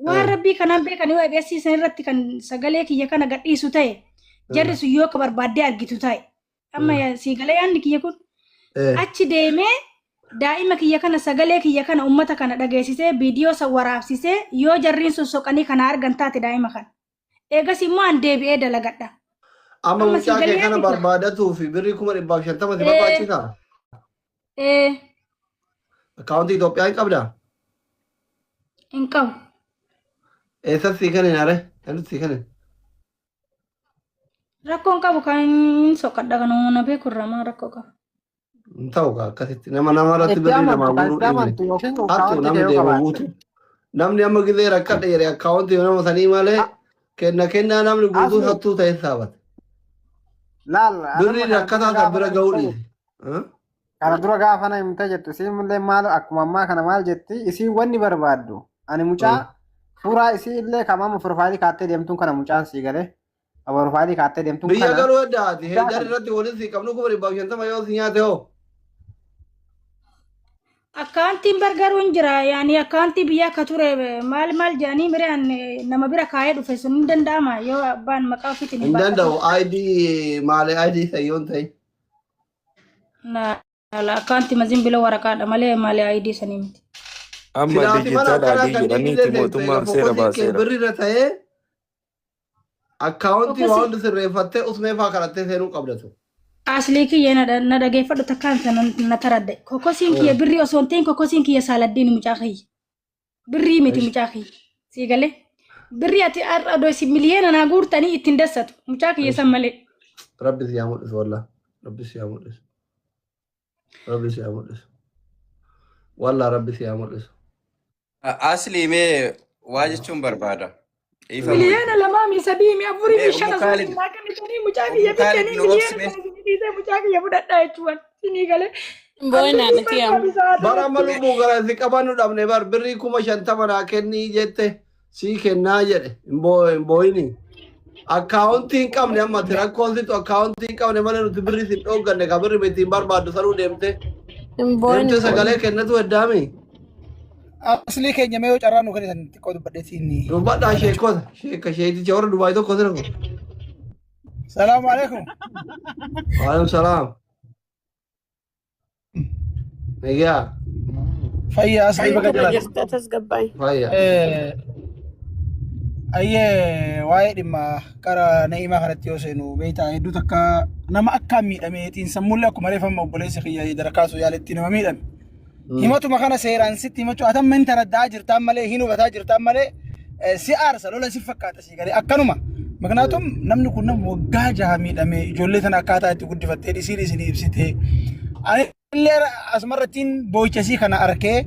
waan rabbii kanaan beekan yoo ABS san irratti kan sagalee kiyya kana gadhiisu ta'e jarri sun yoo akka barbaaddee argitu ta'e. Amma sii galee yaadni kiyya kun achi deemee daa'ima kiyya kana sagalee kiyya kana ummata kana dhageessisee viidiyoo san waraabsisee yoo jarriin sun soqanii kana argan taate daa'ima kana. Eegas immoo an deebi'ee dalagadha.
Amma
Amma sii
mucaa kee
galee
kana
yaadni kiyya.
barbaadatuu fi birrii 150,000 si
Ee,
barbaachisa?
ee,
Akkaawuntii Itoophiyaa hin qabdaa?
Hin qabu.
Eessatti sii kennin are? Eenyutti sii kennin?
Rakkoo hin qabu kan hin soqadha kan na beeku irraa maal rakkoo qaba.
Hin ta'u kaa akkasitti nama nama irratti
Itti
birrii namaa
amantu kan
guuruu
itti
dhiifne.
amantu yookiin
Hattu
akkaawuntii
namni
kee yoo
deema
qabaatte.
guutu. Namni amma gizee rakkadhe jedhe akkaawuntii nama sanii malee kenna kennaa namni guutuun
Asli
hattuu ta'e saabata.
laal anamma
Birriin
kana dura
rakkataa san
gaafa
bira
na
ga'uu
himte
dhiise.
jettu. Kana dura gaafa na himte jettu isiin illee maal akkuma ammaa kana maal jetti isiin wanni barbaaddu ani mucaa suuraa isii illee kamaama profaayilii kaattee deemtuun kana mucaan sii galee profaayilii kaattee deemtuun
Biyya
kana
galuu heddaati.
mucaa
Heejar
kana
irratti waliin sii qabnu 150,000 yoo si nyaate hoo.
Akkaantiin gargaaruu hin jira. Yaani akkaantii biyya akka ture maal maal jedhanii miraan nama bira kaayee dhufe sun hin danda'ama yoo abbaan maqaa ofiitiin hin
Hin
baaffatin.
danda'u. ID maalee ID sayyoon ta'e.
Na akkaantii mazin biloo waraqaadha malee maalee ID sanii miti.
Amma
Silaati mana
dijitaal
akkanaa
ID
kan
jedhaniiti
diigdee seente
mootummaan
egaa
seera
fokkosiin kee
baaseera.
birri irra ta'ee akkaawuntii waa
Fokkosii
hundi sirreeffattee usmee faa kadhattee seenuu qabdatu.
Aslii kiyya na dhageeffadhu takkaan sana na taradde. Kokosiin kiyya birrii osoo hin ta'in kokosiin kiyya saaladdiin mucaa kiyya. Birrii miti mucaa kiyya. Sii galee. Birrii ati har'a odoo isin miliyoona naa guurtanii ittiin dassatu. Mucaa kiyya san malee.
Rabbi si haa mul'isu wallah. Rabbi si haa mul'isu. Rabbi si haa mul'isu. Wallah rabbi si haa mul'isu.
Asli mee waa jechuun barbaada. Dhiifama.
Miliyoona lamaa mi sadii mi afurii
Mee
mi shan
Ummu
osoo
Kaalid
isin naa kennitanii mucaa kiyya
Ummu Kaalid
bittanii
nu
miliyoona
obsime.
sana isin dhiisee mucaa kiyya fudhadhaa jechuun. Isinii galee.
Booyinaa
An birrii
nati yaam.
barbaadu sa'aa
Bara amma
kanatti.
lubbuu gara si qabannu dhabne bar birrii 50,000 naa kennii jette sii kennaa jedhe hin boo'ini. Akkaawuntii hin qabne amma ati rakkoon situ akkaawuntii hin qabne malee nuti birrii sin dhoogganne ka birri ittiin barbaaddu sanuu deemte.
Hin booyin.
Deemte sagalee kennatu heddaami.
Aslii keenya mee yoo carraa nu kennitan xiqqoo dubbadheetiin.
Dubbadhaa sheekota sheeka sheeticha warra Dubaay tokko sira kun.
Salaamu alaikum.
Waalaikum salaam. Egaa
Fayyaa aslii baga
Akkana
jiraate.
jirta tasgabbaa'e.
fayya.
Ayyee, waa'ee dhimma qara Na'imaa kanatti yoo seenu, beektaa, hedduu takka nama akkaan miidhame, xiinsammuullee akkuma reefamma obboleessi kiyya darkaasuu yaaletti nama miidhame. Himatuma kana seeraan sitti himachuu atamma hin taraddaa jirtaan malee, hin hubataa jirtaan malee, si aarsa, lola si fakkaata si galee akkanuma. Miknaatum namni kun nama waggaa 6 miidhame, ijoollee tana akkaataa itti guddifattee dhisiin isin ibsite. Ani illee asumarrattiin boo'ichasii kana arkee,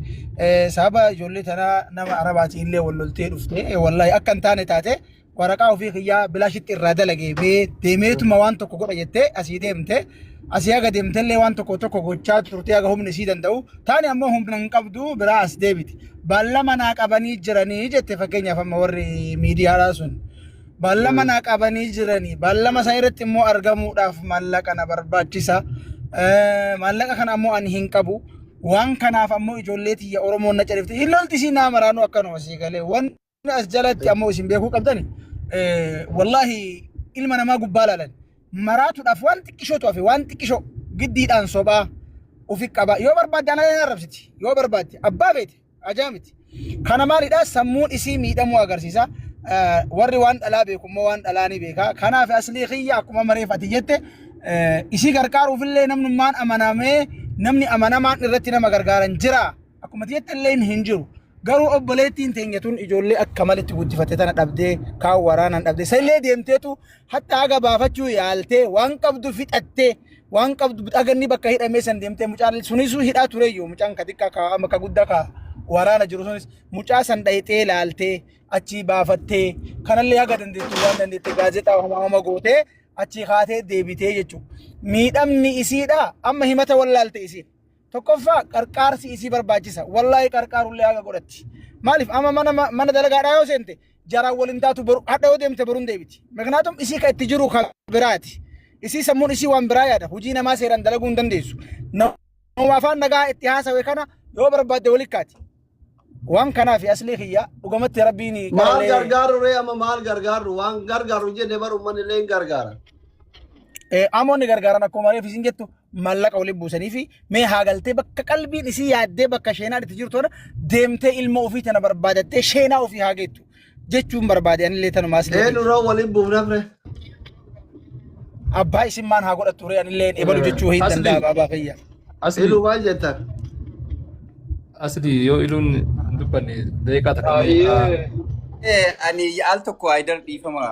sababa ijoollee tanaa nama arabaatiin illee wal loltee dhufte, wallaahi akka hin taane taate, waraqaa ofii kiyyaa bilaashitti irraa dalagee mee deemeetuma waan tokko godha jettee asii deemte. Asii haga deemtellee waan tokko tokko gochaa turtee, haga humni isii danda'u taane ammoo humna hin qabdu, biraa as deebite. Baallama naa qabanii jiranii jette. Fakkeenyaaf amma warri miidiyaadhaa sun baallama naa qabanii jiranii, baallama san irratti immoo argamuudhaaf maallaqa na barbaachisa. Maallaqa kana ammoo ani hin qabu. Waan kanaaf ammoo ijoollee tiyya Oromoon na califte hin lolti isii naa maraanuu akkanuma sii galee. Wanni as jalatti ammoo isin beekuu qabdani, wallaahi ilma namaa gubbaa laalan maraatuudhaaf waan xiqqishootu hafe, waan xiqqishoo giddiidhaan sobaa ufi qaba. Yoo barbaadde ana arrabsiti, yoo barbaadde abbaa feete ajaa miti. Kana maalidha? Sammuun isii miidhamuu agarsiisa. Warri waan dhalaa beeku immoo waan dhalaa ni beeka. Kanaaf aslii kiyya, akkuma mareef ati jette, isii gargaaruufillee namnummaan amanamee, namni amanamaan irratti nama gargaaran jira. Akkuma ati jette illee hin jiru. Garuu obboleettiin teenya tun ijoollee akka malitti guddifatte tana dhabdee, kaan waraanaan dhabdee, sallee deemteetu hatta haga baafachuu yaaltee, waan qabdu fixattee, waan qabdu dhaganni bakka hidhamee san deemtee, mucaan sunisuu hidhaa tureyyuu, mucaan ka xiqqaa ka amma ka guddaa ka waraana jiru sunis, mucaa san dhayxee laaltee achii baafattee, kanallee haga dandeettu waan dandeette gaazexaa homa homa gootee achii kaatee deebitee jechuudha. Miidhamni isiidha amma himata wallaalte isiin. Tokkoffaa qarqaarsi isii barbaachisa. Wallaahi qarqaarullee haga godhatti. Maaliif amma mana dalagaadhaa yoo seente jaraan waliin taatu, boru hadha yoo deemte boruun deebiti. Miknaatum isii ka itti jiru ka biraati. Isii sammuun isii waan biraa yaada. Hojii namaa seeraan dalaguu hin dandeessu. Nama afaan nagaa itti haasawe kana yoo barbaadde walitti kaati. Waan kanaaf aslii kiyya, dhugamatti rabbiin
Maal
qaralee
gargaaru ree amma? Maal gargaaru? Waan gargaaru jenne bar, uummanni illee hin gargaara.
Amoonni gargaaran akkuma reef isin jettu maallaqa waliin buusanii fi mee haa galtee bakka qalbiin isii yaaddee, bakka sheenaan itti jirtu tana deemtee ilma ofii tana barbaadattee sheenaa ofii haa geettu jechuun barbaade anillee tanuma aslii
Eenyu
kiyya.
roo waliin buufnaf ree?
Abbaa isin maan haa godhattu ree, anillee ebalu jechuu hin
Asli
danda'a abbaa kiyya.
Asli
Iluu maal jettan?
Asli, yoo iluun hin dubbanne daqiiqaa takka mee.
Ayyee. Ani al tokko Haayidar dhiifama,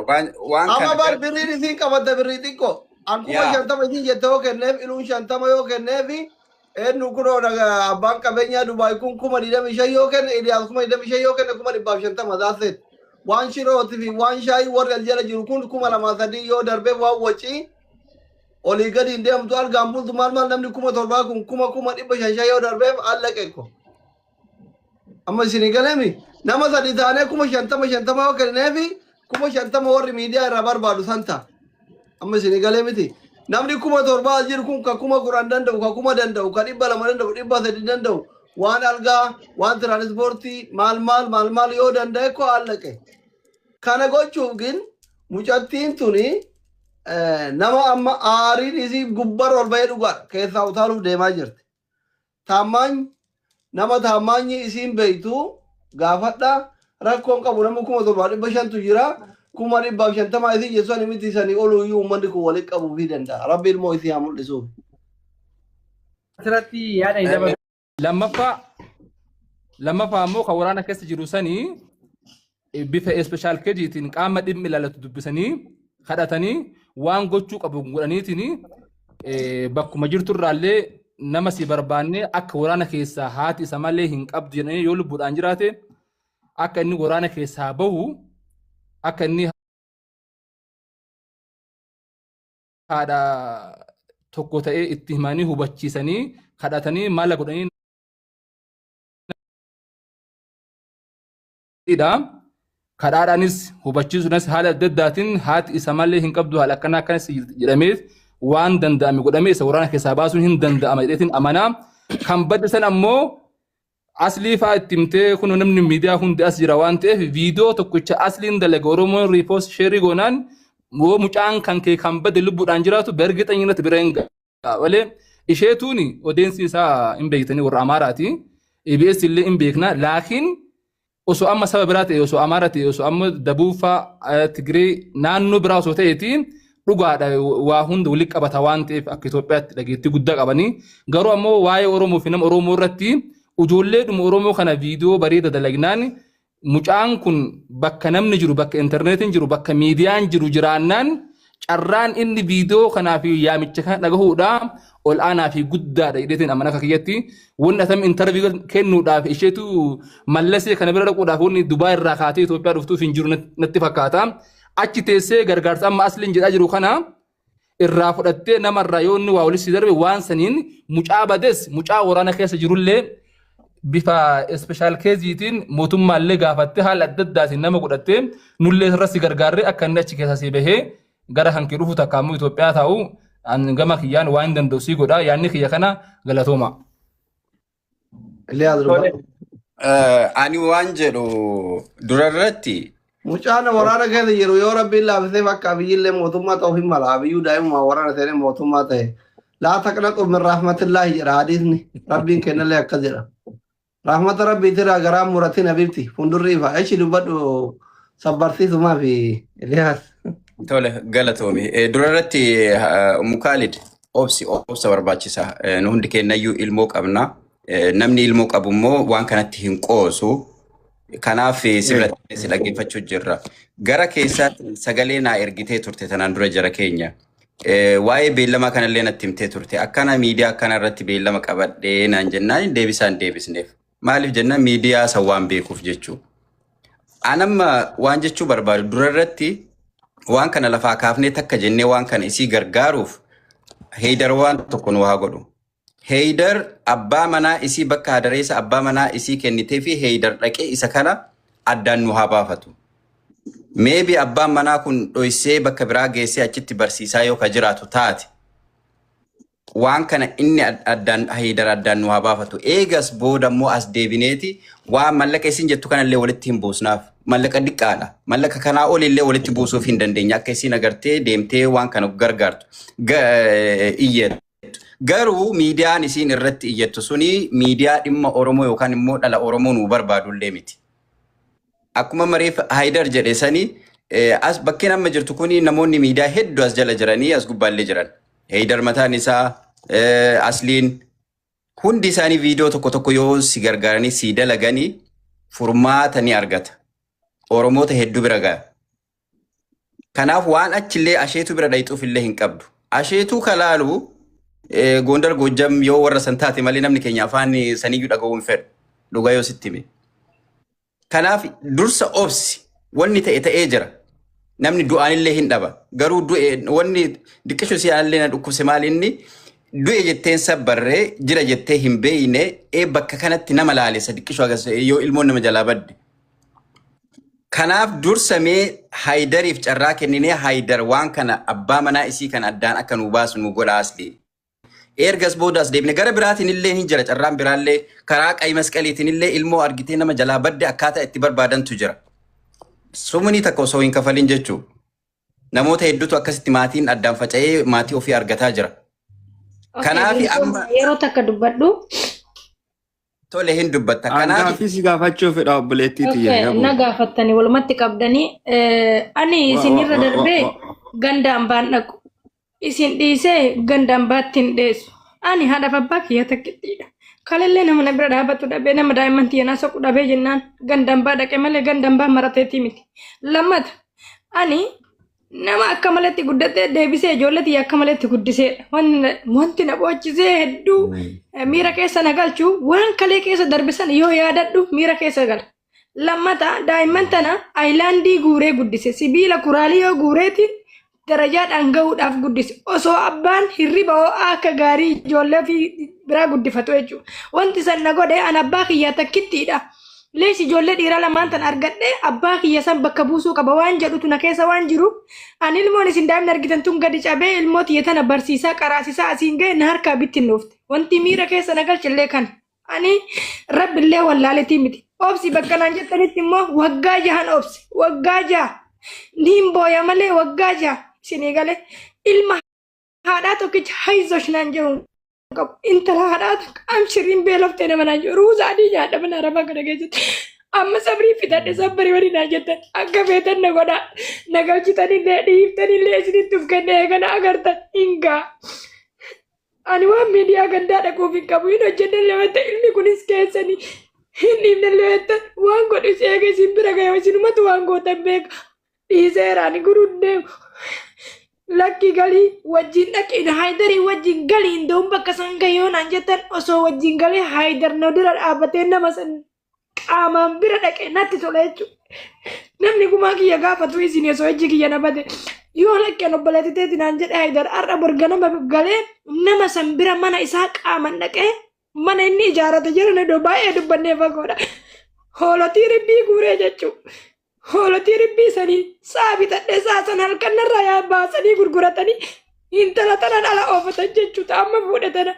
waan
Amma
kana
bar
gara
birriin isiin qabatte birrii xiqqoo. An kuma
yaa
50 isiin jette yoo kenneef, iluun 50 yoo kenneef, eenyu kunoo abbaan qabeenyaa Dubaay kun 25,000 yoo kenne, Iliyaas 25,000 yoo kenne, 150,000 that's it. Waan shirootii fi waan shaayii warri as jala jiru kun 2,000 3 yoo darbee, waan wacii olii gadi hin deemtu, algaan bultu, maal maal, namni 7,000 kun kuma 500,000 yoo darbeef allaqe ko. Amma isinii galeemi, nama sadi taanee 50,000 50 yoo kenneefi, 50,000 warri miidiyaa irraa barbaadu san ta'a. Amma isinii galee miti? Namni 7,000 as jiru kun ka 10,000 danda'u, ka 1,000 danda'u, ka 200 danda'u, 300 danda'u, waan algaa, waan tiraanispoortii, maal maal maal maal yoo danda'e ko allaqe. Kana gochuuf gin mucattiin tuni nama amma aariin isii gubbarra ol bahee dhugaadha. Keessaa utaaluuf deemaa jirti. Taammaany nama taammaanyi isiin beektu gaafadha. Rakkoon qabu namni 7,500tu jira. 150,000 isii jechuun miti, sanii oluyyuu uummanni kun walitti qabuufii danda'a. Rabbi ilmoo isii haa mul'isuuf.
Asirratti yaada hin dabalu.
Lammaffaa ammoo kan waraana keessa jiru sanii bifa special case'iitiin qaama dhimmi ilaallatu dubbisanii, kadhatanii, waan gochuu qabu godhaniitiin, bakkuma jirturraallee nama si barbaanne akka waraana keessaa haati isa malee hin qabdu jedhanii, yoo lubbuudhaan jiraate akka inni waraana keessaa bahu, akka inni haadha tokko ta'ee itti himanii, hubachiisanii, kadhatanii, mala godhanii dha. Kadhaadhaanis hubachiisuunis haala adda addaatiin haati isa malee hin qabdu, haala akkanaa akkanas jedhamee waan danda'ame godhamee isa waraana keessaa baasuun hin danda'ama jedheetiin amanaa. Kan badde san ammoo aslii fa'aa itti himtee, kun namni miidiyaa hundi as jira waan ta'eef, viidiyoo tokkicha asliin dalaga Oromoon repost share goonaan, yoo mucaan kan kee kan bade lubbuudhaan jiraatu bergixanyinatti bira hin ga'a malee, isheetuuni odeensi isaa hin beektanii warra Amaaraati. EBS illee hin beekna, laakiin Osoo amma saba biraa ta'e, osoo Amaara ta'e, osoo amma Dabuufaa, Tigree, naannoo biraa osoo ta'eeti dhugaadha, waa hunda walitti qabata waan ta'eef akka Itoophiyaatti dhageettii guddaa qabanii. Garuu ammoo waa'ee Oromoo fi nama Oromoo irratti ijoolleedhuma Oromoo kana viidiyoo bareeda dalagnaan, mucaan kun bakka namni jiru, bakka intarneetiin jiru, bakka miidiyaan jiru jiraannaan, carraan inni viidiyoo kanaa fi yaamicha kana dhagahuudha ol aanaa fi guddaadha jedheetiin amana. Akka kiyyatti wanni atam interview kennuudhaaf isheetu mallasee kana bira dhaquudhaaf wanni Dubaay irraa kaatee Itoophiyaa dhuftuuf hin jiru natti fakkaata. Achi teessee gargaarsa amma asliin jedhaa jiru kana irraa fudhattee, namarraa yoo inni waa walitti darbe, waan saniin mucaa bades, mucaa waraana keessa jirullee bifa special caseiitiin mootummaallee gaafattee, haala adda addaatiin nama godhattee, nullee irratti gargaarree akka inni achi keessa sii bahee gara kan kee dhufu takka ammoo Itoophiyaa taa'u, an gama kiyyaan waan hin danda'u sii godha. Yaanni kiyya kana, galatooma.
Illee dubbadhu.
Ani waan jedhu durarratti
Mucaan waraana keessa jiru yoo Rabbiin laafisee bakka Abiyyillee mootummaa ta'uuf hin mala. Abiyyuu daa'imummaa waraana seenee mootummaa ta'e. لا تقنطوا من رحمة الله jedha hadiisni. Rabbiin kennallee akkas jedha. Rahmata Rabbiitirraa garaa muratin habibti. Fuuldurri ifa. Echi dubbadhu sabbarsiisumaa fi Iliyaas.
Tole, galatoomi. Durarratti Ummu Kaalid, obsi, obsa barbaachisa. Nu hundi kennayyuu ilmoo qabna. Namni ilmoo qabu immoo waan kanatti hin qoosu. Kanaaf si biratti si dhaggeeffachuu jirra. Gara keessaatti sagalee naa ergitee turte tanaan dura, jara keenya. Waa'ee beellamaa kanallee natti himtee turte. Akkana miidiyaa akkana irratti beellama qabadhee naan jennaan deebisaan deebisneef. Maaliif jennaan miidiyaa san waan beekuuf jechuudha. Anamma waan jechuu barbaadu, durarratti waan kana lafaa kaafnee takka jennee waan kana isii gargaaruuf Heydar waan tokko nu haa godhu. Heydar abbaa manaa isii bakka hadareessa abbaa manaa isii kennitee fi Heydar dhaqee isa kana addaan nu haa baafatu. Maybe abbaan manaa kun dhoysee bakka biraa geessee achitti barsiisaa yoo ka jiraatu taate, waan kana inni addaan Heydar addaan nu haa baafatu. Eegas booda immoo as deebineeti waan mallaqa isin jettu kanallee walitti hin buusnaaf. Mallaqa diqqaadha. Mallaqa kanaa olillee walitti buusuuf hin dandeenya. Akka isin agartee deemtee waan kana gargaartu. Iyyattu. Garuu miidiyaan isiin irratti iyyattu suni miidiyaa dhimma Oromoo yookaan immoo dhala Oromoo nuu barbaadullee miti. Akkuma mareef Haayidar jedhe sani, as bakkeen amma jirtu kuni namoonni miidiyaa hedduu as jala jiranii as gubbaallee jiran. Haayidar mataan isaa, Asliin, hundi isaanii viidiyoo tokko tokko yoo si gargaaranii si dalaganii furmaata ni argata. Oromoota hedduu bira ga'a. Kanaaf waan achillee asheetu bira dhayxuuf illee hin qabdu. Asheetuu kalaalu Gondar, Gojjam yoo warra san taate malee namni keenya afaan saniyyuu dhaga'uu hin fedhu. Dhugaa yoo sitti hime. Kanaaf dursa obsi, wanni ta'e ta'ee jira. Namni du'aanillee hin dhaba. Garuu du'e wanni diqqishu si illee na dhukkubse, maal inni du'e jetteen sabbarree jira jettee hin beeyne, ee bakka kanatti nama laalessa diqqishu agas yoo ilmoon nama jalaa badde. Kanaaf dursamee Haydariif carraa kenninee Haydar waan kana abbaa manaa isii kan addaan akka nu baasu nu godha asli. Ergas booda as deebine gara biraatiin illee hin jira, carraan biraallee karaa qayi masqaliitiin illee ilmoo argitee nama jalaa badde akkaataa itti barbaadantu jira. Sumunii takka osoo hin kafalin jechuu. Namoota hedduutu akkasitti maatiin addaan faca'ee maatii ofii argataa jira. Kanaaf amma
Yeroo takka dubbadhu.
Tole, hin dubbatta. Kanaaf
Gaaffii si gaafachuu fedha, obboleettii tiyya.
Okay,
Yabu.
na gaafattanii walumatti qabdanii. Ani isinirra darbee ganda hambaan dhaqu. Isin dhiisee ganda hambaatti hin dheessu. Ani haadhaaf abbaa kiyya takkittiidha. Kalellee nama na bira dhaabatu dhabee, nama daa'imman tiyya naa soqu dhabee jennaan ganda hambaa dhaqe malee ganda hambaa marateetii miti. Lammata, ani nama akka maletti guddatee deebisee ijoollee tiyya akka maletti guddiseedha. Wanti na boochisee hedduu miira keessa na galchu, waan kalee keessa darbisan yoo yaadadhu miira keessa gala. Lammata, daa'imman tana ayilaandii guuree guddise. Sibiila kuraalii yoo guureetiin darajaadhaan gahuudhaaf guddise. Osoo abbaan hirriba ho'aa akka gaarii ijoollee ofii biraa guddifatu jechuudha. Wanti san na godhe, an abbaa kiyyaa takkittiidha. Lees ijoollee dhiiraa lamaan tan argadhe, abbaa kiyya san bakka buusuu qaba waan jedhutu na keessa waan jiru. Ani ilmoon isin daa'imni argitan tun gadi cabee ilmoo tiyya tana barsiisaa qaraasisaa asiin ga'e na harkaa bittinnoofte. Wanti miira keessa na galchillee kana. Ani rabbillee wallaaletii miti. Obsi bakka naan jettanitti immoo waggaa 6n obsi. Waggaa 6. Niin booya malee waggaa 6 isinii galee ilma haadhaa tokkicha hayzosh naan jedhu qabu. Intala haadhaa tokko amshiriin beeloftee nama naan jedhu, ruuza adii nyaadha mana arabaa kana keessatti.
Amma sabrii fixadhe sabbarii waliin naan jettan akka feetan na godhaa na galchitanillee dhiiftanillee isinitti of kennee kana agartan hin ga'a. Ani waan miidiyaa gandaa dhaquuf hin qabu hin hojjennellee waan ta'e ilmi kunis keessanii hin dhiifnellee waan ta'e waan godhu is eega isin bira ga'e isinumatu waan gootan beeka. Dhiiseera ani guruun deemu. Lakki galii wajjin dhaqi haayidarii wajjin galii hin da'uun bakka san ga'e yoo naan jettan osoo wajjin galee haayidar na dura dhaabbatee nama san qaamaan bira dhaqe natti tola jechuudha. Namni gumaa kiyya gaafatu isin osoo ijji kiyya na bade yoo lakkeen obboleetti teeti naan jedhe haayidar har'a borganama galee nama san bira mana isaa qaaman dhaqee mana inni ijaarate jiran iddoo baay'ee dubbannee fagoodha. Hoolotii ribbii guuree jechuudha. Hoolotii ribbii sanii sa'a bitadhee sa'a sana halkan narraa yaa baasanii gurguratanii intala tanan ala oofatan jechuudha. Amma fuudhe tana.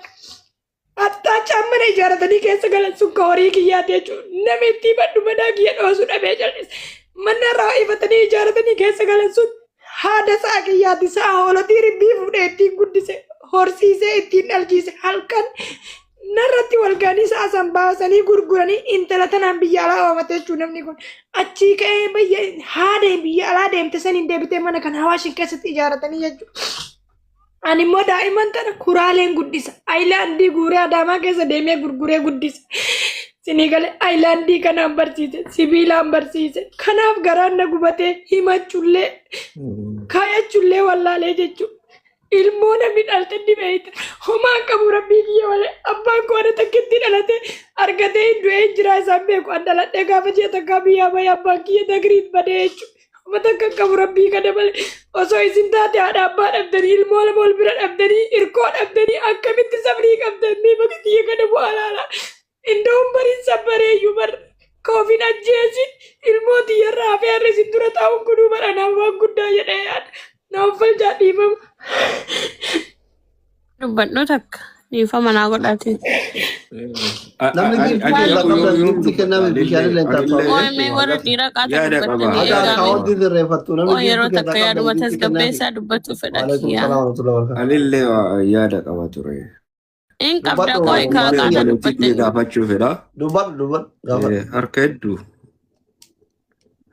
Hattaa mana ijaaratanii keessa galan sun ka horii kiyyaati jechuudha. Nama itti badhu madaa kiyya dhoosu dhabee jal'ise. Mana irraa ifatanii ijaaratanii keessa galan sun haada sa'a kiyyaati. Sa'a hoolotii ribbii fuudhee ittiin guddise. Horsiisee ittiin dhalchiise. Halkan narratti wal ga'anii sa'a san baasanii gurguranii intala tanaan biyya alaa oofate jechuudha namni kun. Achii ka'ee biyya haada biyya alaa deemte saniin deebitee mana kana hawaashin keessatti ijaaratanii jechuudha. Ani immoo daa'imman tana kuraaleen guddisa. Ayilaandii guuree Adaamaa keessa deemee gurguree guddisa. Sinii galee ayilaandii kanaan barsiise, sibiilaan barsiise. Kanaaf garaan na gubatee himachuullee, kaayachuullee wallaalee jechuudha. Ilmoo namni dhalte ni beekta. Homaan qabu rabbii kiyya malee abbaan koo ana takkitti dhalate argatee hin du'ee hin jiraa isaan beeku. An dhaladhee gaafa ji'a takkaa biyyaa bahee abbaan kiyya dagriit badee jechuudha. Uummata akka qabu rabbii kana malee osoo isin taate haadha abbaa dhabdanii ilmoo lama wal bira dhabdanii hirkoo dhabdanii akkamitti sabrii qabdan mee bakka kiyya kana bu'aa laala. Inda'uun bariin sabbareeyyuu bar koofin ajjeesi ilmoo tiyyarraa hafee har'a isin dura taa'uun kunuu bara naaf waan guddaa jedhee yaada. Na uffalchaa dhiifama.
Dubbadhu takka dhiifama naa godhate.
Namni giiftii keessaa qabdan giiftii kenname bishaanillee hin
Anillee
Ooy mee warra dhiiraa qaata
yaada qaba.
dubbattanii
Haga
eegaame.
akkaawwantii sirreeffattu namni
Ooy yeroo
giiftii keessaa
takka
qabdan
yaaduma
giiftii kennaafi.
tasgabbeessaa dubbachuu fedha
Waalaikum
kiyyaa.
salaam warahmatullahi wabarakatuh.
Anillee yaada qaba ture.
In qabda
Dubbadhu
qooy kaa
waan
qaata
kiyya.
Obboleettii kiyya
dubbattanii.
gaafachuu fedha.
Dubbadhu dubbadhu gaafadhu.
Harka hedduu.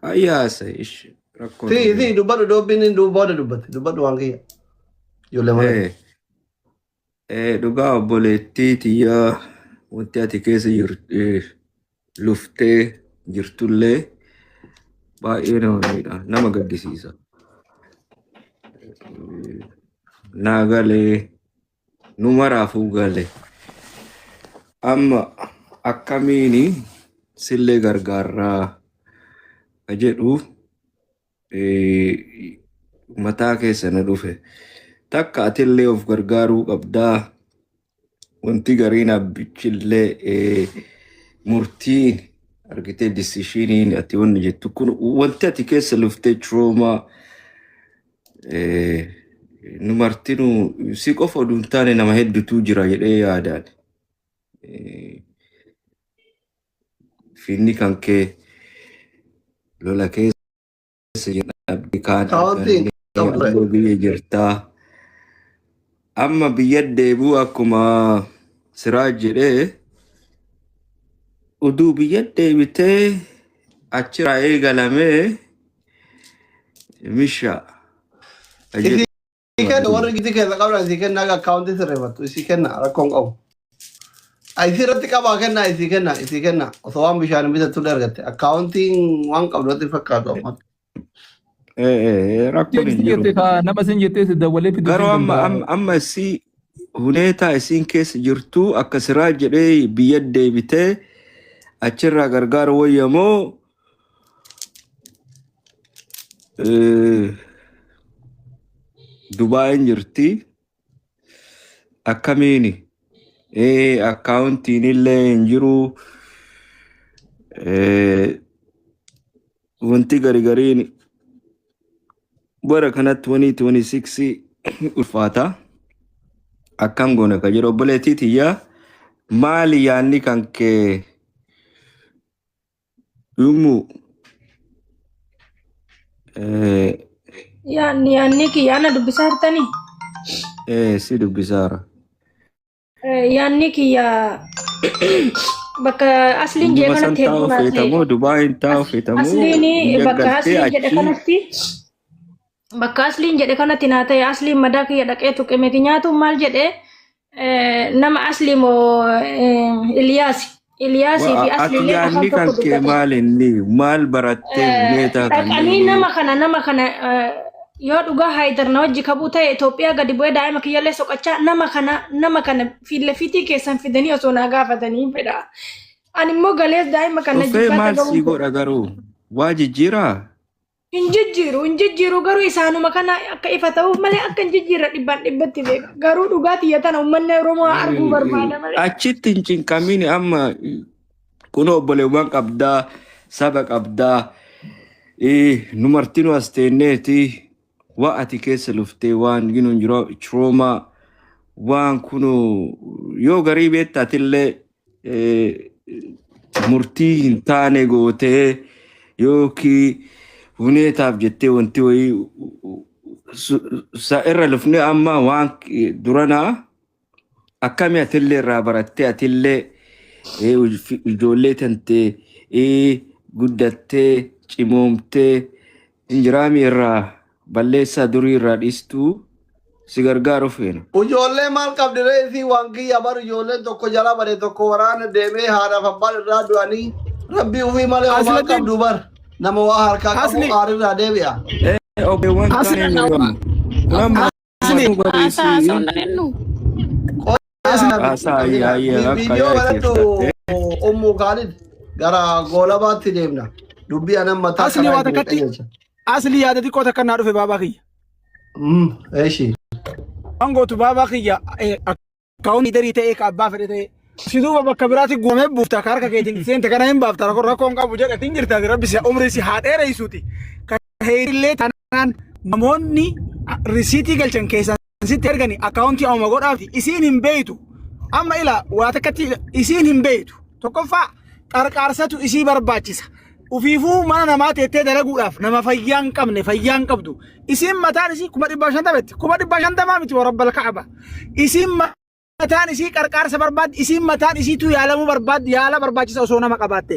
Hayyaasa ish rakkoon
Si
hin
si
jiru.
dubbadhu doobbiin inni booda dubbatti dubbadhu waan kiyya. Ijoollee mana.
Dhugaa obboleettii tiyyaa wanti ati keessa luftee jirtullee baay'ee nama miidha nama gaddisiisa. Naa galee nu maraafuu gale. Amma akkamiini sillee gargaarraa ka jedhu mataa keessa na dhufe. Takka atillee of gargaaruu qabdaa. Wanti gariin abbichillee murtiin argitee disishiiniin ati wanni jettu kun wanti ati keessa luftee trauma nu martinuu si qofa oduu hin taane nama hedduutu jira jedhee yaadaan. Finni kan kee lola keessa jira abdii kaan
Kaawwantiin
arganne
qabu ture.
ammoo biyya jirtaa. Amma biyya deebi'u akkuma Siraaj jedhee uduu biyya deebitee achirraa eegalamee misha ka jedhu
Isii kenna warri gitii keessa qabdan isii kenna akka akkaawwantii sirreeffattu isii kenna rakkoon qabu. Isii irratti qabaa kenna isii kenna isii kenna osoo waan bishaan bitattu illee argatte akkaawwantiin waan qabdu natti fakkaatu amma.
Rakkoon hin
Sin
jiru.
jette ka nama sin jettee si dawwalee fiduu
Garuu
sin
amma
danda'a.
amma amma isii huneetaa isiin keessa jirtu akka Siraaj jedhee biyya deebitee achirraa gargaaru wayya moo Dubaayin jirti akkamiini akkaawuntiin illee hin jiru wanti garigariin bara kanatti 2026 ulfaata akkam goona ka jedhu obboleettii tiyya maali yaanni kan kee dhummu
Yaanni kiyya ana dubbisaa jirtanii?
Si dubbisaara.
Yaanni kiyya Bakka asliin jee
Biyyuma san
kanatti
taa'u
hedduu naa ta'e.
feetamoo Dubaayin taa'u feetamoo
Asliin
biyya
bakka
galtee
asliin jedhe
achi
kanatti bakka asliin jedhe kanatti naa ta'e asliin madaa kiyya dhaqee tuqe miti nyaatu maal jedhe nama aslii moo Iliyaasi. Iliyaasii fi
Ati
asliillee afaan
yaadni kan
tokko
kee
dubbatan.
maal inni maal barattee huneetaa
Dhaqanii
kanneen
nama kana yoo dhugaa Haayidar na wajji kabuu ta'e Itoophiyaa gadi bu'ee daa'ima kiyyallee soqachaa nama kana fiilafiitii keessan fidanii osoo naa gaafatanii fedha. Ani immoo galees daa'ima kana
dhufee
jibbaata
maal sii
gahuun
godha garuu waa jijjiiraa?
Hin jijjiiru garuu isaanuma kana akka ifa ta'uuf malee akka hin jijjiirre dhibbaan dhibbatti beeka. Garuu dhugaa tiyya tana uummanni Oromoo arguu barbaada malee.
Achitti hin cinqamin amma kun obboleewwan qabdaa saba qabdaa nu martinuu as teenneeti waa ati keessa luftee waan ginuun jiru trauma waan kunu yoo garii beekta atillee murtii hin taane gootee yookiin huneetaaf jettee wanti wayii sa irra lufne amma waan duranaa akkami atillee irraa barattee atillee ijoollee tantee guddattee cimoomtee injiraamii irraa balleessaa durii irraa dhiistuu si gargaaru feena.
Ijoollee maal qabdi ree isii waan kiyya bar ijoolleen tokko jala bade tokko waraana deemee haadhaaf abbaan irraa du'anii rabbii ofii malee homaa
Asladin.
qabdu bar nama waa harkaa qabu
Asli.
aarirraa deebi'a.
Obboleewwan
Asli.
kaan eenyu kun amma
Asli.
martuu
Haasaa haasa'uu
barreessii
hin dandeenyu.
haasaa ayyaa akka
Viidiyoo
yaa
banadhu
keessa.
Ummu Kaalid gara goolabaatti deemna. Dubbii anan mataa
Asli
karaa
waa
itti
takkatti
qajeelcha.
asli yaada xiqqoo takka naa dhufe baabaa kiyya.
Eeshi.
Waan gootu baabaa kiyya akkaawuntii darii ta'ee ka abbaa fedhe ta'ee si duuba bakka biraatti guuramee buufta ka harka keetiin seente kana hin baafta rakkoo rakkoon qabu jedhatiin jirta rabbi si umrii si haa dheereysuuti. Ka heerillee taanaan namoonni risiitii galchan keessaan sitti ergani akkaawuntii amma godhaafti isiin hin beeytu. Amma ila waa takkatti isiin hin beeytu. Tokkoffaa qarqaarsatu isii barbaachisa. Ufiifuu mana namaa teettee dalaguudhaaf nama fayyaa hin qabne fayyaa hin qabdu. Isiin mataan isii 550,000 itti 550,000 miti warabbal ka'aba. Isiin mataan isii qarqaarsa barbaaddi isiin mataan isiituu yaalamuu barbaaddi yaala barbaachisa osoo nama qabaatte.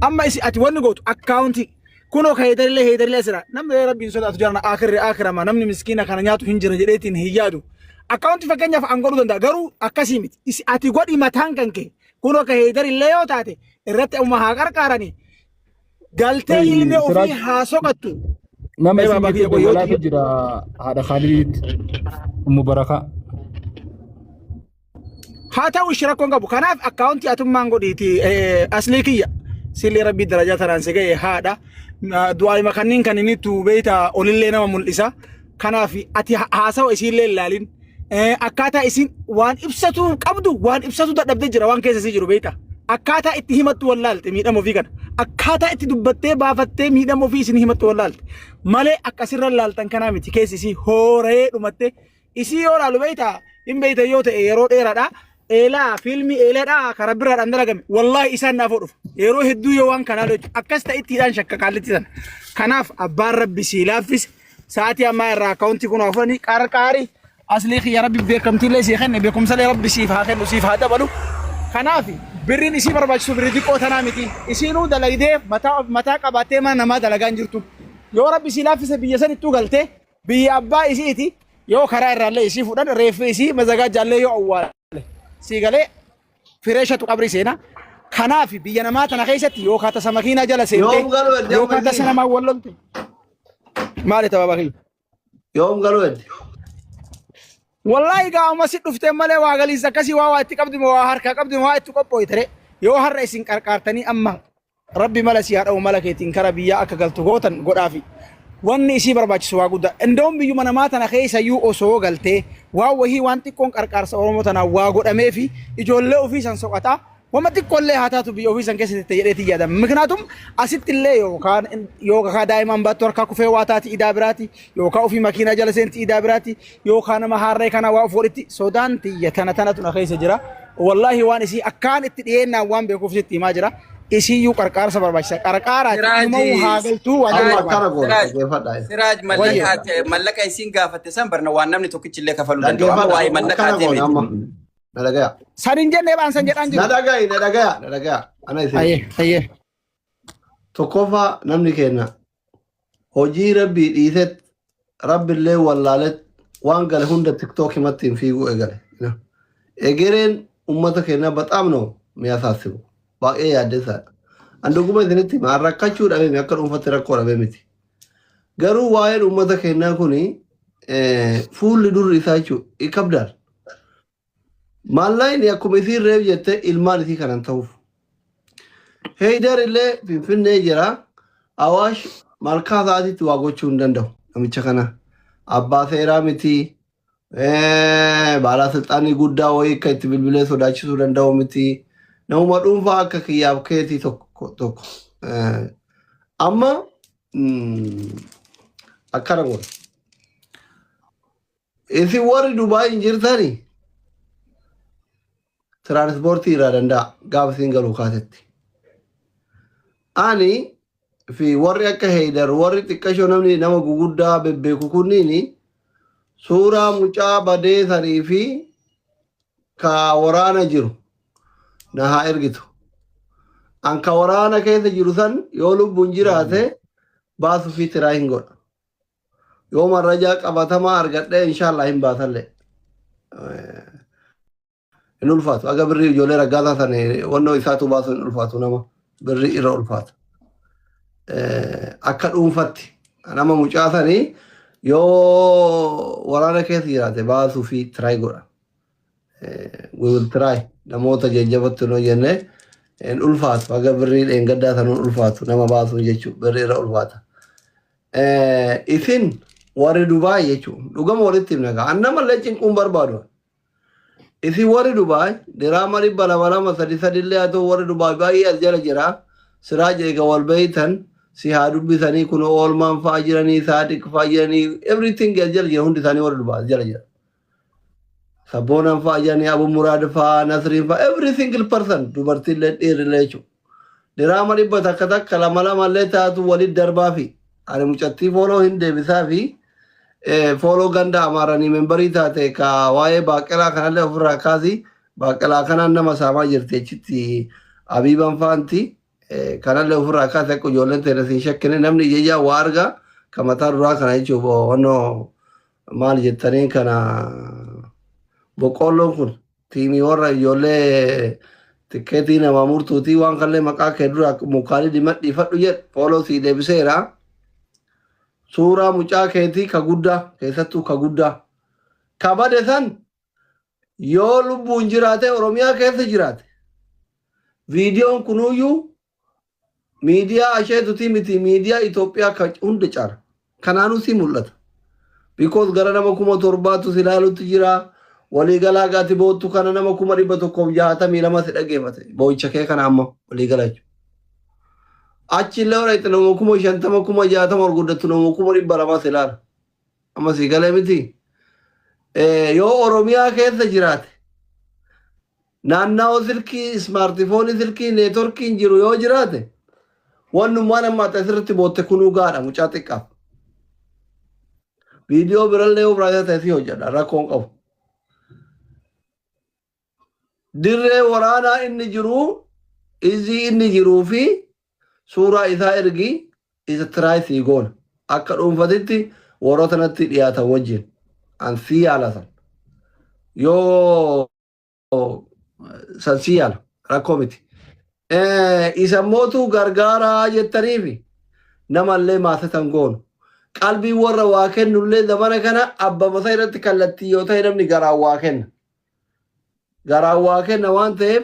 Amma isi ati wanni gootu akkaawuntii kunoo ka heedarillee heedarillee asira namni rabbiin sodaatu jarana akirri akirama namni miskiina kana nyaatu hin jira jedheetiin hin yaadu. Akkaawuntii fakkeenyaaf an godhuu danda'a garuu akkasii miti. Isi ati godhi mataan kan kee kunoo ka heedarillee yoo taate irratti amma haa qarqaaranii galtee ilmi ofii
Siraaj
haa soqattu.
nama
Mee
isin
baabaa
jettee
kiyya qoyyoo
dawwalaatu
tiyya.
jira haadha Khaalidiitti Ummu Barakaa.
Haa ta'u ishee rakkoon qabu. Kanaaf akkaawuntii atummaan godhiiti aslii kiyya. Sillee rabbii darajaa tanaan si ga'e haadha. Du'aayima kanneen kan inni ittu beeyta olillee nama mul'isa. Kanaaf ati haasawa isiillee ilaalin. Akkaataa isiin waan ibsatu qabdu waan ibsatu dadhabdee jira waan keessa isii jiru beekta. Akkaataa itti himattu wallaalte miidhama ofii kana. Akkaataa itti dubbattee baafattee miidhama ofii isin himattu wallaalte. Malee akkasirra laaltan kanaa miti keessi isii hooree dhumatte. Isii yoo laalu beekta hin beekta yoo ta'e yeroo dheeraadha. Eelaa fiilmii eeleedha karaa biraadhaan dalagame wallaahi isaan naaf dhufa. Yeroo hedduu yoo waan kanaa jechuudha akkas ta'ittiidhaan shakka qaallitti sana. Kanaaf abbaan rabbi sii laaffise sa'aatii ammaa irraa akkaawuntii kun afanii qarqaari aslii kiyya rabbi beekamtiilee sii kenne beekumsalee rabbi siif haa kennu siif haa dabalu. Kanaaf birriin isii barbaachisu birrii xiqqoo tanaa miti. Isiinuu dalagdee mataa mataa qabaattee mana namaa dalagaa hin jirtu. Yoo rabbi sii laaffise biyya sanittuu galtee biyya abbaa isiiti yoo karaa irraallee isii fudhan reeffi isii mazagaajjaallee yoo awwaale sii galee fireeshatu qabrii seena. Kanaaf biyya namaa tana keessatti yookaan tasa makiinaa jala seente
Yoom galuu edde amma
yookaan tasa
isiin?
namaa wal lolte. Maali ta'aa bakii?
Yoom galuu edde?
Wallaahi gaa'uma si dhuftee malee waa galiis akkasii waa waa itti qabdi moo waa harkaa qabdi moo waa itti qophooytere yoo har'a isin qarqaartanii amma Rabbi mala sii haa dha'u mala keetiin kara biyyaa akka galtu gootan godhaafi. Wanni isii barbaachisu waa guddaa. Indoon biyyuma namaa tana keessa iyyuu osoo galtee waan wahii waan xiqqoon qarqaarsa Oromoo tanaa waa godhameefi ijoollee ofii san soqataa wama xiqqoollee haa taatu biyya ofii san keessa tette jedheetii yaada. Miknaatum asitti illee yookaan yookaan daa'imaan baattu harkaa kufee waa taati idaa biraati yookaan ofii makiinaa jala seenti idaa biraati yookaan nama haarree kana waa of godhitti sodaan tiyya tana tanatu na keessa jira. Wallaahi waan isii akkaan itti dhiyeennaan waan beekuuf sitti himaa jira. Isiyyuu qarqaarsa barbaachisa. Qarqaaraati
Siraaji
dhuma'uu haa galtuu waan jedhu
Amma
barbaada.
akkana goona
Siraaj
dhaggeeffadhaa.
Siraaj
Wayye.
mallaqa mallaqa isiin gaafatte san barna waan namni tokkichi illee kafaluu danda'u. Amma
Dhaggeeffadhaa
waa'ee
akkana
mallaqaatee
goona
miti.
amma. Na dhagaya.
San hin jennee baan san jedhaan
Na
jiru.
dhagayi, na dhagaya, na dhagaya. Ana isin.
Ayyee, ayyee.
Tokkoffaa, namni kenna hojii rabbii dhiiset, rabbillee wallaalet, waan gale hunda TikTok himatti hin fiiguu eegale. Egereen ummata keenya በጣም ነው የሚያሳስበው። Baay'ee yaaddessaadha. An dhuguma isinitti hima, an rakkachuu dhabee miti, akka dhuunfatti rakkoo dhabee miti. Garuu waa'een ummata keenyaa kuni fuulli durri isaa jechuudha ikabdaal. Maallaqni akkuma isiin reef jette ilmaan isii kanan ta'uuf. Heydar illee Finfinnee jira. Awaash malkaa sa'aatitti waa gochuu hin danda'u namicha kana. Abbaa seeraa miti. Baalaasilxaanii guddaa wayii akka itti bilbilee sodaachisuu danda'u miti. Namuma dhuunfaa akka kiyyaaf keetii tokko tokko. Amma akkana godha. Isin warri Dubaay hin jirtani tiraanspoortii irraa danda'a gaafa isin galuu kaatetti. Ani fi warri akka Heydar, warri xiqqashoo, namni nama guguddaa bebbeeku kunniini suuraa mucaa badee sanii fi ka waraana jiru na haa ergitu. An ka waraana keessa jiru san yoo lubbuun jiraate baasuu fi tiraa hin godha. Yoo marrajaa qabatamaa argadhee, inshallah hin baasallee. Hin ulfaatu. Aga birrii ijoollee raggaasaa san wannoo isaatu baasuu hin ulfaatu, nama birrii irra ulfaata. Akka dhuunfatti nama mucaa sanii yoo waraana keessa jiraate baasuu fi try godha. We will try, namoota jajjabatti nu jenne hin ulfaatu. Aga birrii dheengaddaa san hin ulfaatu nama baasuu jechuudha, birrii irra ulfaata. Isin warri Dubaay jechuudha, dhugama walitti himna gaa, an namallee cinquun barbaadu. Isin warri Dubaay diraama 200 2 3 3 illee haa ta'u, warri Dubaay baay'ee as jala jira. Siraa eega wal beeytan si haa dubbisanii. Kun oolmaan fa'aa jiranii, Saadiq fa'aa jiranii, everything as jala jira, hundi isaanii warri Dubaay as jala jira. Sabboonaan fa'aa jiranii, Abu Muraad fa'aa, Nasriin fa'aa, every single person, dubartiillee dhiirrillee jechuudha. Diraama 100 1 2 2 illee taatu walit darbaa fi ani mucattii follow hin deebisaa fi follow ganda amaaranii member taate ka waa'ee baaqelaa kanallee ofirraa kaasi. Baaqelaa kanaan nama saamaa jirti achitti abiiban faanti, kanallee ofirraa kaasi, akka ijoolleen teenya siin shakkine. Namni ijajaa waa arga ka mataa duraa kana jechuuf. Wannoo maal jettanii kana, boqqoolloon kun tiimii warra ijoollee tikkeetii namaa murtuutii, waan kallee maqaa kee dura mukaalii dimadhiifadhu jedhu follow sii deebiseera. Suuraa mucaa keetii ka guddaa, keessattuu ka guddaa ka bade san, yoo lubbuun jiraate, Oromiyaa keessa jiraate, viidiyoon kunuyyuu miidiyaa asheetutii miti, miidiyaa Itoophiyaa ka hunda caala. Kanaanuu si mul'ata. Because gara nama 7,000tu si ilaalutti jira. Waliigalaa gaati boottu kana nama 162,000 si dhageeffate. Boo'icha kee kana amma waliigala jechuudha. Achi illee hora nama 50,000, 60,000 ol guddattu, nama 200,000 si ilaala. Amma si galee miti. Yoo Oromiyaa keessa jiraate, naannawaa silkii smartphone, silkii networkiin jiru yoo jiraate, wannummaan amma ati asirratti bootte kunuu gaadha mucaa xiqqaaf. Viidiyoo birallee yoo biraata ta'e si hojjedha, rakkoon qabu. Dirree waraanaa inni jiru, izii inni jiruu fi suuraa isaa ergi, isa try sii goona. Akka dhuunfatitti warroota natti dhiyaatan wajjin an sii yaala san. Yoo san sii yaala, rakkoo miti. Isa mootu gargaaraa jettaniifi namallee maasatan goonu. Qalbii warra waa kennullee zamana kana abba masaa irratti kallattii yoo ta'e namni garaan waa kenna. Garaan waa kenna waan ta'eef,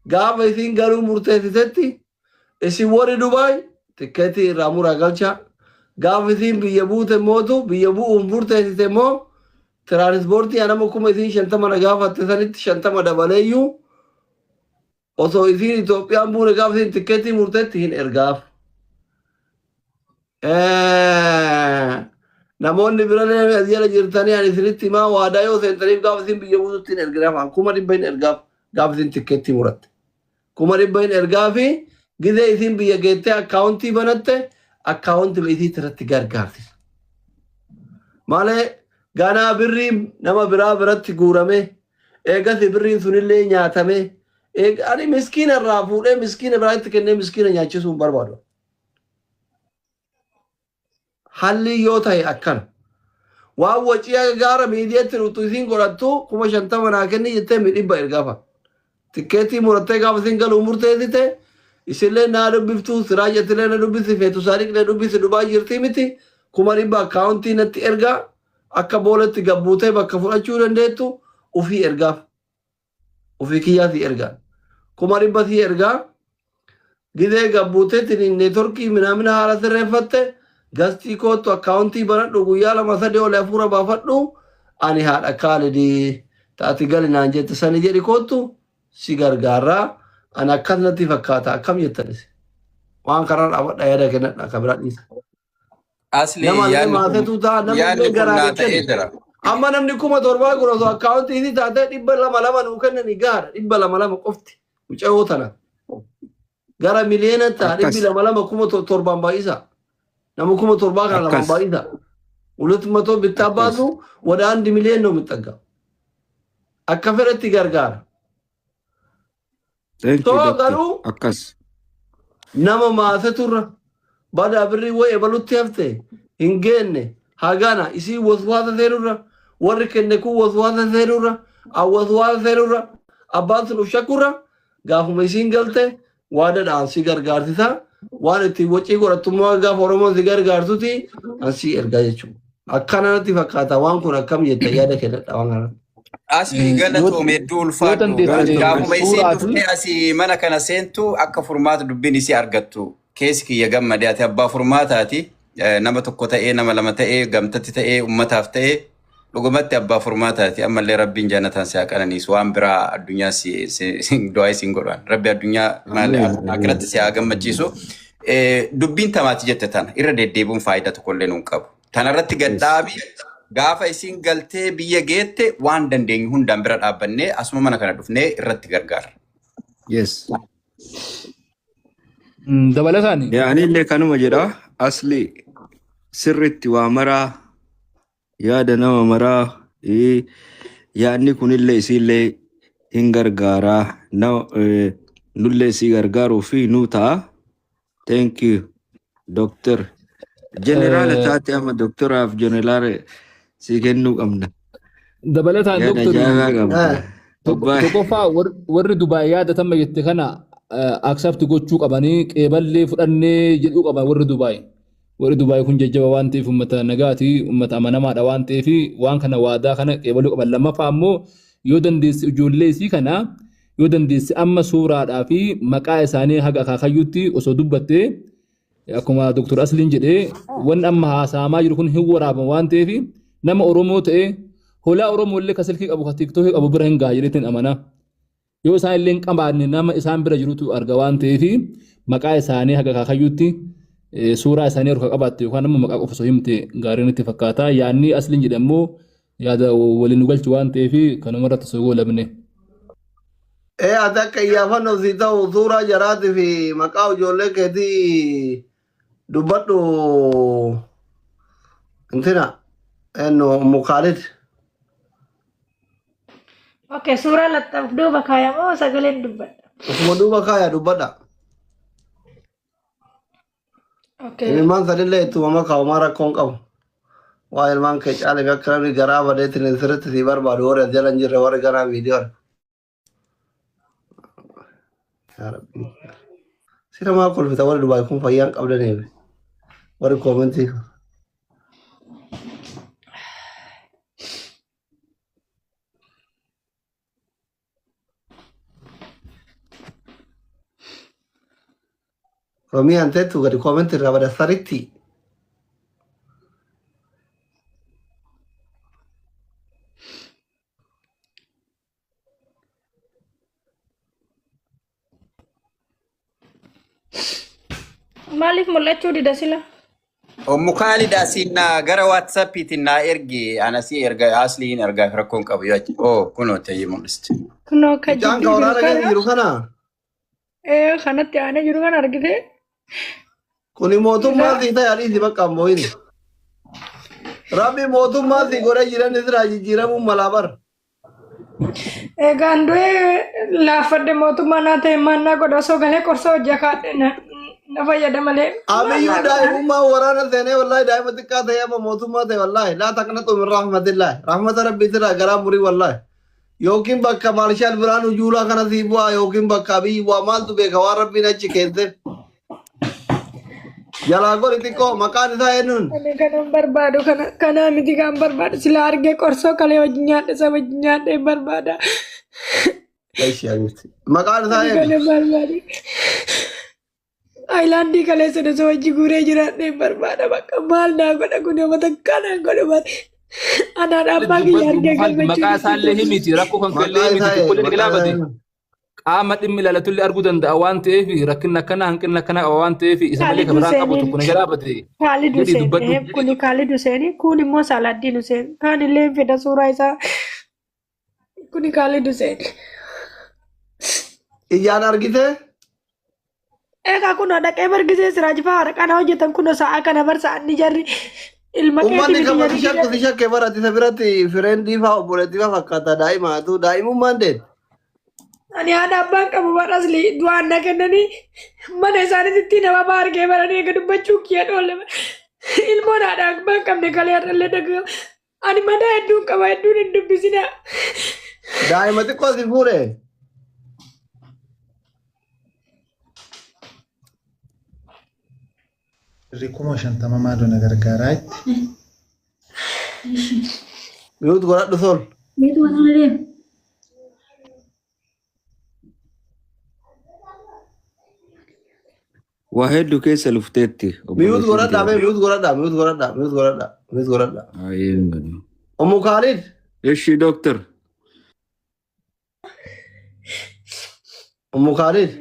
gaafa isin galuu murteessitetti, isin warri Dubaay tikkeetii irraa muraa galcha. Gaafa isin biyya buute mootu biyya bu'uuf murteessite immoo tiraanispoortii anama 50,000 na gaafatte sanitti 50 dabaleeyyuu, osoo isin Itoophiyaan buune gaafa isin tikkeetii murteetti hin ergaaf. Namoonni birallee as jala jirtanii, ani isinitti himaa, waadaa yoo seentaniif gaafa isin biyya buututti hin erginaaf, 100,000 hin ergaaf gaafa isin tikkeettii muratte. 100,000 hin ergaa fi gizee isin biyya geettee akkaawuntii banatte, akkaawuntii isii irratti gargaarsisa. Malee ganaa birrii nama biraa biratti guurame Eegas birriin sunillee nyaatame. Ani miskiina irraa fuudhee miskiina biraatti kennee miskiina nyaachisuu hin barbaadu. Halli yoo ta'e akkana. Waan wacii gaara miidiyaatti dhuftu isiin godhattu 50,000 naa kenni jettee mi 100 ergaafa. Tikkeetii murattee gaafa isiin galuu murteessite isillee naa dubbiftu siraa jettillee na dubbisi feetu saadiqlee dubbisi dubaa jirtii miti 100,000 akkaawuntii natti ergaa akka booletti gabbuutee bakka fudhachuu dandeettu ufii ergaaf. Ofii kiyyaa si ergaa. 100,000 si ergaa. Gizee gabbuuteetiin neetworkii minaamina haala sirreeffatte gastii koottu akkaawuntii banadhu guyyaa lama sadii ol hafuura baafadhu ani haadha Kaalidii taati gali naan jette sani jedhi koottu si gargaarraa ani akkas natti fakkaata akkam jettanis waan karaa dhaabadha yaada kennadha akka biraa dhiisa.
Asli
Nama illee
yaadni kun
maasetu ta'a namni
yaadni
illee
kun
garaa
naa
hin
ta'ee
kennu.
jira.
Amma namni 7,000 kun osoo akkaawuntii isii taatee 200 2 nuu kennanii gahaadha 200 2 qofti mucayyoo tana. Gara miliyoona ta'a dhibbi
Akkas.
lama lama 7,000 baay'isa. Nama 7,000 kana lamaan
Akkas.
baay'isa. ሁለት መቶ ብታባዙ ወደ 1 ሚሊዮን ነው የሚጠጋው። Akka fedhetti gargaara.
Thank you,
So
doctor.
garuu
Akkas.
nama maaseturra badaa birrii wayi ebalutti hafte hin geenne hagana isii waswaasa seenurra warri kenne kun waswaasa seenurra waswaasa seenurra abbaan sun uf shakkurra gaafuma isiin galte waadadhaan si gargaarsisa waan ittiin wacii godhattummaa gaafa Oromoon si gargaartuti an si ergaa jechuudha. Akkana natti fakkaata waan kun akkam jetta yaada kennadha waan kana.
Asli
Yoo
galatoome hedduu
yoo
ulfaadhu.
dandeesse
Gaafuma isiin
suuraa fi
dhuftee asii mana kana seentu akka furmaata dubbiin isii argattu. Keessi kiyya gammadee ati abbaa furmaataati. Nama tokko ta'ee nama lama ta'ee gamtatti ta'ee ummataaf ta'ee dhugumatti abbaa furmaataati. Ammallee rabbiin jannataan si haa qananiisu. Waan biraa addunyaa du'aa isiin godhan. Rabbi addunyaa maal
Ameen.
akkiratti si haa gammachiisu. Dubbiin tamaati jette tana irra deddeebiin faayidaa tokkollee nuun qabu. Tanarratti
Yes.
gaddaabi gaafa isiin galtee biyya geette waan dandeenyu hundaan bira dhaabbannee asuma mana kana dhufnee irratti gargaara.
Yes.
Dabalataan
Yaa anillee kanuma jedha. Asli sirriitti waa maraa yaada nama maraa yaadni kunillee isiillee hin gargaaraa. Nama nullee isii gargaaruu fi nuu ta'a. Thank you, doctor. Jeneraala taate amma doktoraaf jeneraala si kennuu qabna.
Dabalataan
Yaada
doktorii
ajaa'ibaa qabda. Abbaa.
Tokkoffaa warri Dubaay yaadatama jette kana accept gochuu qabanii qeeballee fudhannee jedhuu qaban warri Dubaay. Warri Dubaay kun jajjaba waan ta'eef uummata nagaati, uummata amanamaadha waan ta'eef waan kana waadaa kana qeebaluu qaban. Lammaffaa ammoo yoo dandeesse ijoollee isii kana yoo dandeesse amma suuraadhaa fi maqaa isaanii haga akaakayyuutti osoo dubbattee akkuma Dr. Asliin jedhee wanni amma haasa'amaa jiru kun hin waraabama waan ta'eef nama Oromoo ta'ee holaa Oromoo illee ka silkii qabu ka tiiktookii qabu bira hin gaha jedheetiin amana. Yoo isaan illee hin qabaanne nama isaan bira jirutu arga waan ta'eef maqaa isaanii haga akaakayyuutti suuraa isaanii harka qabaatte yookaan immoo maqaa qofa osoo himte gaarii natti fakkaata. Yaadni Asliin jedhe immoo yaada waliin nu galchu waan ta'eef kanuma irratti osoo goolabne.
Ee ati akka iyyaafannoo si ta'u suuraa jaraatii fi maqaa ijoollee keetii dubbadhu intina eenyu Ummu Kaalid.
Okay, suuraa laxxaaf duuba kaayamoo sagaleen dubbadha.
Osuma duuba kaaya dubbadha.
Okay.
Ilmaan sanillee ittuma makaa rakkoon qabu. Waa ilmaan kee caalee fi akka namni garaa badeetiin sirriitti si barbaadu warri as jala hin jirre warri garaa viidiyoo. Yaa Rabbi. Sira maa kolfita warri Dubaay kun fayyaan qabdaniif warri koomentii. Romii anteettu gadi koomentii irraa bada saritti.
Maaliif mul'achuu dida sila?
Ummu Kaalid asiin naa gara WhatsAppiitiin naa ergi anasii erga asliin ergaa rakkoon qabu yoo achi. Oo kunoo ta'ee mul'isti.
Kunoo ka
Mucaan
jidduu
ka
jiru
waraana keessa
kana.
jiru kana.
Ee kanatti aanee jiru kana argite.
Kuni mootummaa sii ta'e adiisi bakka hin boo'in. Rabbi mootummaa sii godhee jiran isiraa jijjiiramuun malaa bara.
Egaan du'ee laaffadhe mootummaa naa ta'e maannaa godha osoo galee qorsa hojii kaadhe na na fayyada malee maal
Abiyyuu
naa godha.
daa'imummaa waraana seenee wallaahi daa'ima xiqqaa ta'e amma mootummaa ta'e wallaahi laa taqnatu min rahmatillahi rahmata rabbiitirraa garaa murii wallaahi yookiin bakka maarshaal Biraanuu Juulaa kana sii bu'aa yookiin bakka Abiyyi bu'aa maaltu beeka waan rabbiin achi keesse jalaa godhi xiqqoo maqaan isaa eenyuun
Ani kanan barbaadu kana kanaa miti kan barbaadu sila argee qorsoo kalee hojii nyaadhe isa hojii nyaadhe hin barbaada.
Eeshi abitti maqaan isaa
Ani
eenyu
kanan barbaadu. Ayilaandii kaleessa osoo hojii guuree jiraadhe hin barbaada bakka maal naa godha kun nama takkaa naa godhu maal. Anaan abbaa kiyya argee
Maqaa
gammachuu
isaallee himiti rakkoo kan kellee
maqaa
himiti
isaa
tokkollee ni
maqaa isaa
galaafate.
eenyu
Qaama dhimmi ilaalatullee arguu danda'a waan ta'eef rakkinni akkanaa hanqinni akkanaa qaba waan ta'eef isa malee
Kaalid
kan biraan qabu
Huseeniin
tokko ni galaafate.
Kaalid
Jedhii
Huseen
dubbadhu.
kuni Kaalid Huseen kun immoo Saalaaddiin Huseen kaan illee hin fida suuraa isaa kuni Kaalid Huseen.
Ijaan argitee?
Egaa kun dhaqee bargisee siraajifaa waraqaa hojjetan kun sa'a kana bar sa'anni jarri ilma keetii
Uummanni
miti
kan
jarri
si shakku
jedhan.
si shakke bara ati isa biratti fireendiif haa obboleettii faa fakkaata daa'imaatu daa'imummaan deemu.
Ani haadha abbaan qabu bara asli du'aan na kennanii mana isaaniitti nama baa argee baranii eega dubbachuu kiyya dhoolle. Ilmoon haadha abbaan qabne kalee har'allee dhaga'u. Ani madaa hedduun qaba hedduun hin dubbisina.
Daa'ima xiqqoo si fuudhe.
Birrii 50,000 maaloo na gargaaraa itti.
Mute godhadhu sol.
Mute godhana deema.
Waa hedduu keessa lufteetti
Mute
obboleettiin
godhadhaa mee
teenya.
mute godhadhaa mute godhadhaa mute godhadhaa mute godhadhaa.
Ayyee.
Ummu Kaalid.
Eshi doctor.
Ummu Kaalid.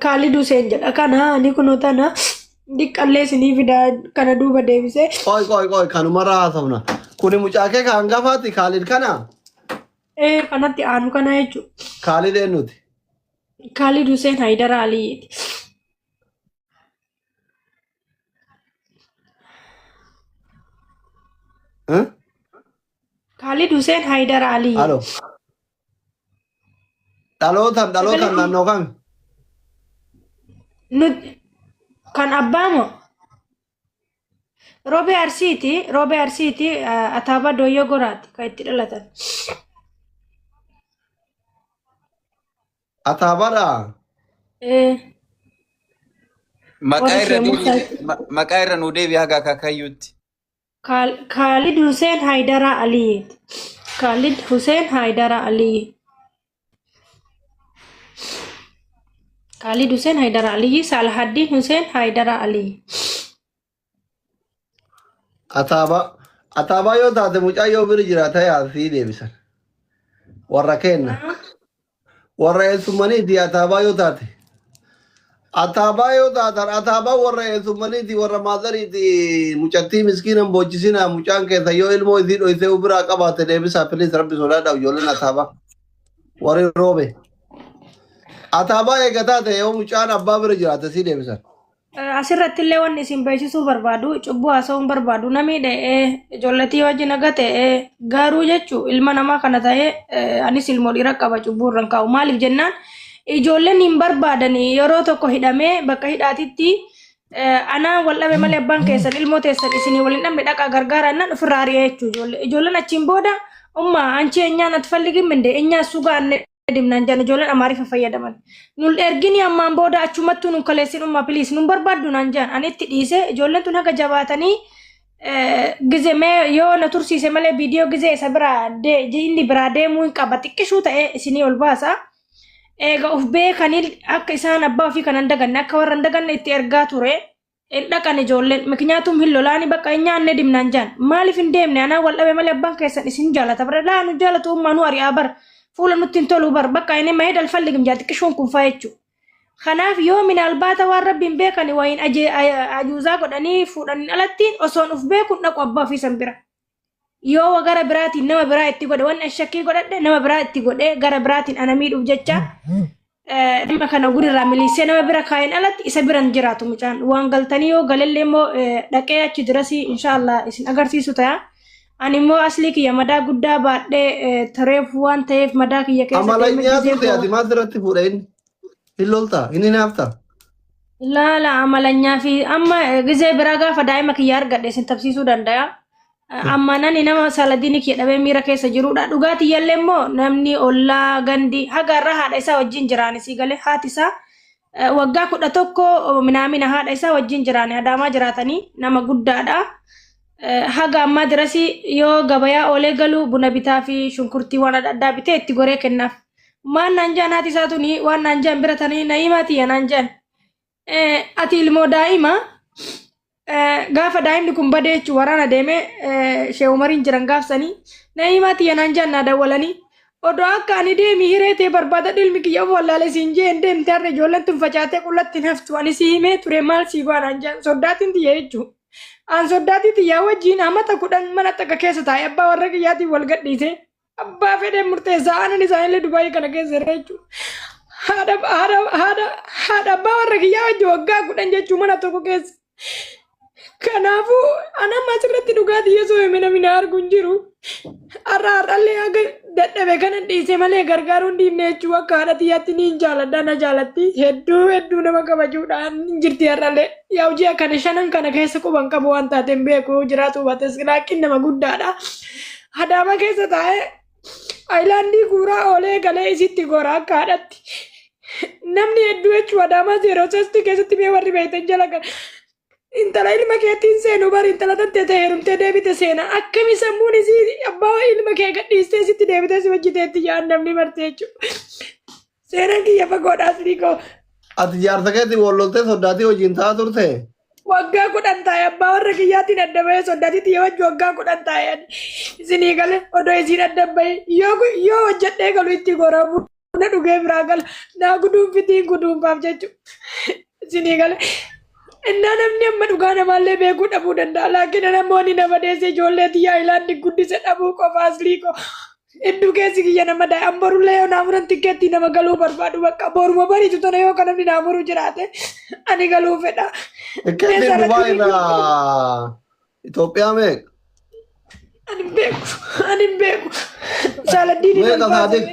Kaalid Hussein jedha kana ani kunoo tana diqqallee isinii fidaa kana duuba deebisee.
Qoy qoy qoy kanumarraa haasofna. Kuni mucaa kee ka hangafaati Kaalid kana?
Ee kanatti aanu kana jechuudha.
Kaalid eenyuti?
Kaalid Hussein Haydara Aliyyiiti.
Eh?
Kaalid Hussein Haydara Aliyyi.
Alo. Dhalootaan dhalootaan naannoo kami?
Nut kan abbaa moo? Roobee Arsiiti, Roobee Arsiiti Ataabaa Dooyyoo Goraati kan itti dhalatan.
Ataabaadha.
Ee
Maqaa
warra
irra
Shee Musaa.
deebi maqaa irra nuu deebi haga akaakayyuutti.
Kaalid Hussein Haydara Aliyyiiti. Kaalid Hussein Haydara Aliyyi. Kaalid Hussein Haydara Aliyyi, Salahaddiin Hussein Haydara Aliyyi.
Ataabaa. Ataabaa yoo taate mucaa yoo bira jiraata yaasii deebisan. Warra kenna. Warra eessummaniiti ataabaa yoo taate. Ataabaa yoo taatan ataabaa warra eessummaniiti warra maazariiti mucattii miskiinan boochisina mucaan keessa yoo ilmoo isii dhoysee biraa qabaate deebisaa please rabbi sodaadhaa ijoolleen ataabaa. Warri roobe. Ataabaa eega taate yoo mucaan abbaa bira jiraate sii deebisan.
Asirratti illee wanni isin beeksisuu barbaadu cubbuu haasa'uu hin barbaadu namni dha'ee ijoolletii wajjin haga ta'ee garuu jechuu ilma namaa kana ta'ee anis ilmoo dhiira qaba cubbuu irra hin kaa'u maaliif jennaan ijoolleen hin barbaadanii yeroo tokko hidhamee bakka hidhaatitti anaa wal dhabe malee abbaan keessan ilmoo teessan isinii waliin dhabne dhaqaa gargaaraa jennaan ofirraa ari'ee jechuu ijoollee ijoolleen achiin booda umma anchi eenyaan atfalligin minde eenyaa sugaanne dimnaan jedhan ijoolleen amaariffa fayyadaman. Nun ergini ammaan booda achumattuu nun kaleessin umma please nun barbaaddu naan jedhan ani itti dhiise ijoolleen tun haga jabaatanii gize mee yoo na tursiise malee viidiyoo gize isa biraa inni biraa deemuu hin qaba xiqqishuu ta'ee isinii ol baasa. Eega of beekanii akka isaan abbaa ofii kan hin daganne akka warra hin daganne itti ergaa ture. Hin dhaqan ijoolleen miknyaatum hin lolaani bakka hin nyaanne dimnaan jaan maaliif hin deemne anaa wal dhabe malee abbaan keessan isin jaalata bara laa nu jaalatu ummaa nu ari'aa bar fuula nutti hin tolu bar bakka inni mahee dalfalligim jaa xiqqishuun kun faa jechuu kanaaf yoo minaalbaata waan rabbiin beekani wayin ajuuzaa godhanii fuudhaniin alatti osoon uf beekun dhaqu abbaa ofii san bira yoo gara biraatiin nama biraa itti godhe wanni an shakkii godhadhe nama biraa itti godhee gara biraatiin ana miidhuuf jecha dhimma kana gurirraa miliisee nama bira kaa'een alatti isa bira hin jiraatu mucaan waan galtanii yoo galellee immoo dhaqee achi dirasii inshaallah isin agarsiisu ta'a.
Ani immoo aslii kiyya madaa guddaa baadhee tureef waan ta'eef madaa kiyya keessa deemee
Amalanyaa
gisee
turte ati maal sirratti fuudha inni? Hin loltaa? Hin hinaaftaa?
Laala amalanyaa fi amma gisee biraa gaafa daa'ima kiyya argadhe isin tabsiisuu danda'a. Amma nani nama saladiini kiyya dhabee miira keessa jirudha. Dhugaatii yallee immoo namni ollaa gandi haga irraa haadha isaa wajjin jiraani sii galee haati isaa waggaa 11 minaamina haadha isaa wajjin jiraani adaamaa jiraatanii nama guddaadha. Haga ammaa dirasii yoo gabayaa oolee galu buna bitaa fi shunkurtii waan adda addaa bitee itti goree kennaaf. Maal naan jaan haati isaa tuni waan naan jaan bira tanii na'imaa tiyya naan jaan. Ati ilmoo daa'ima gaafa daa'imni kun badee jechuun waraana deemee shee umariin jiran gaafsanii na'imaa tiyya naan jaan naa dawwalanii odoo akka ani deemi hiree ta'e barbaada ilmi kiyya of wallaalee siin jee hin deemte har'a ijoolleen tun facaatee qullatti hin haftu ani si himee ture maal sii go'a naan jaan soddaatiin tiyya jechuun. An soddaatii tiyyaa wajjin amata 10 mana takka keessa taa'e abbaa warra kiyyaatiin wal gadhiise abbaa fedhee murteessaa anan isaanillee Dubaayii kana keessa jira jechuudha. Haadha haadha haadha haadha abbaa warra kiyyaa wajjin waggaa 10 jechuun mana tokko keessa. Kanaafuu an amma asirratti dhugaatii yesoo hime namni na argu hin jiru. Har'a har'allee haga dadhabe kana dhiise malee gargaaruu hin dhiifne jechuu akka haadha tiyyaatti ni hin jaaladha na jaalatti hedduu hedduu nama kabajuudhaan hin jirti har'allee. Yaa hojii akkana shanan kana keessa quban qabu waan taateen beeku jiraatu baates laakiin nama guddaadha. Adaama keessa taa'ee ayilaandii guuraa oolee galee isitti gora akka haadhatti. Namni hedduu jechuun Adaamaa 03 keessatti mee warri beektan jala kana. Intala ilma keetiin seenu bari intala tantee ta'e heerumtee deebite seena. Akkami sammuun isii abbaa ilma kee gadhiistee sitti deebitee si hojjeteetti jaan namni marte jechuudha. Seenaan kiyya fagoodha aslii koo.
Ati jaarsa keetiin wal loltee soddaatii wajjin taa'aa turte?
Waggaa 10 taa'e abbaa warra kiyyaatiin adda bahee soddaatii tiyya wajji waggaa 10 taa'e ani. Isinii gale odoo isiin adda bahee yoo yoo hojjedhee galu itti gora buna dhugee biraa gala naa guduunfitiin guduunfaaf jechuudha. Isinii gale. Innaa namni amma dhugaa namaallee beekuu dhabuu danda'a. Laakiin namoonni nama deesse ijoollee tiyyaa ilaanni guddise dhabuu qofa aslii koo. Hedduu keessi kiyya nama daa'e. An borullee yoo naa muran tikkeettii nama galuu barbaadu bakka boruma bariitu tana yoo kan namni naa muru jiraate ani galuu fedha.
Tikkeettiin
Keessa
Dubaay
irratti
irraa Itoophiyaa meeqa?
Ani hin beeku. Ani hin beeku. Saaladdiin
Meeqa
ol baasame.
Saadik?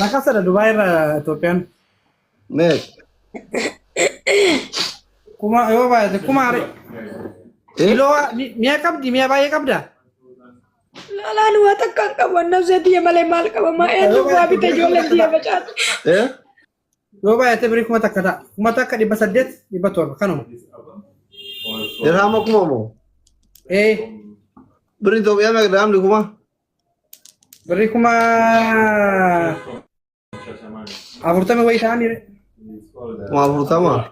Lakkasadha Dubaay irraa Itoophiyaan.
Meeqa?
Kuma yoo baay'ate kuma are. Kiiloo mi'a qabdi mi'a baay'ee qabda.
Laalaan waa takka hin qabu. Annabsee tiyya malee maal qaba? Maa eenyu waa bite ijoolleen tiyya facaate.
Yoo baay'ate birii 1000 ta'a. 1800 700 kanuma.
Dirhama kuma moo?
Ee.
Birri Itoophiyaa meeqa dirhamni kuma?
Birrii 40,000 wayii ta'anii.
40,000.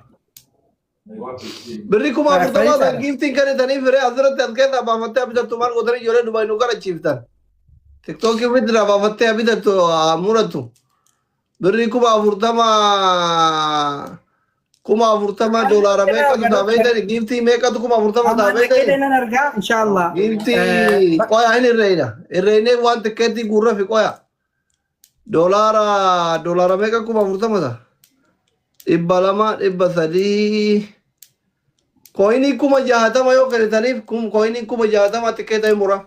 Birrii 40,000 san giiftiin kennitanii firee asirratti as keessaa baafattee bitattu maal gootanii ijoollee Dubaay nu garachiiftan. Tiktookii ofitti irraa baafattee bitattu haa murattu. Birrii 40,000 40,000 doolaara meeqatu ta'a beektani? Giiftii meeqatu 40,000 ta'a beektani?
Nan argaa inshallah.
Giiftii qoya hin irreeyna. Irreeynee waan tikkeettii guurrafi qoya. Doolaara meeqa 40,000 ta'a? 200 300 kooyinii 60,000 yoo kennitaniif kooyinii 60,000 tikkeeta hin mura.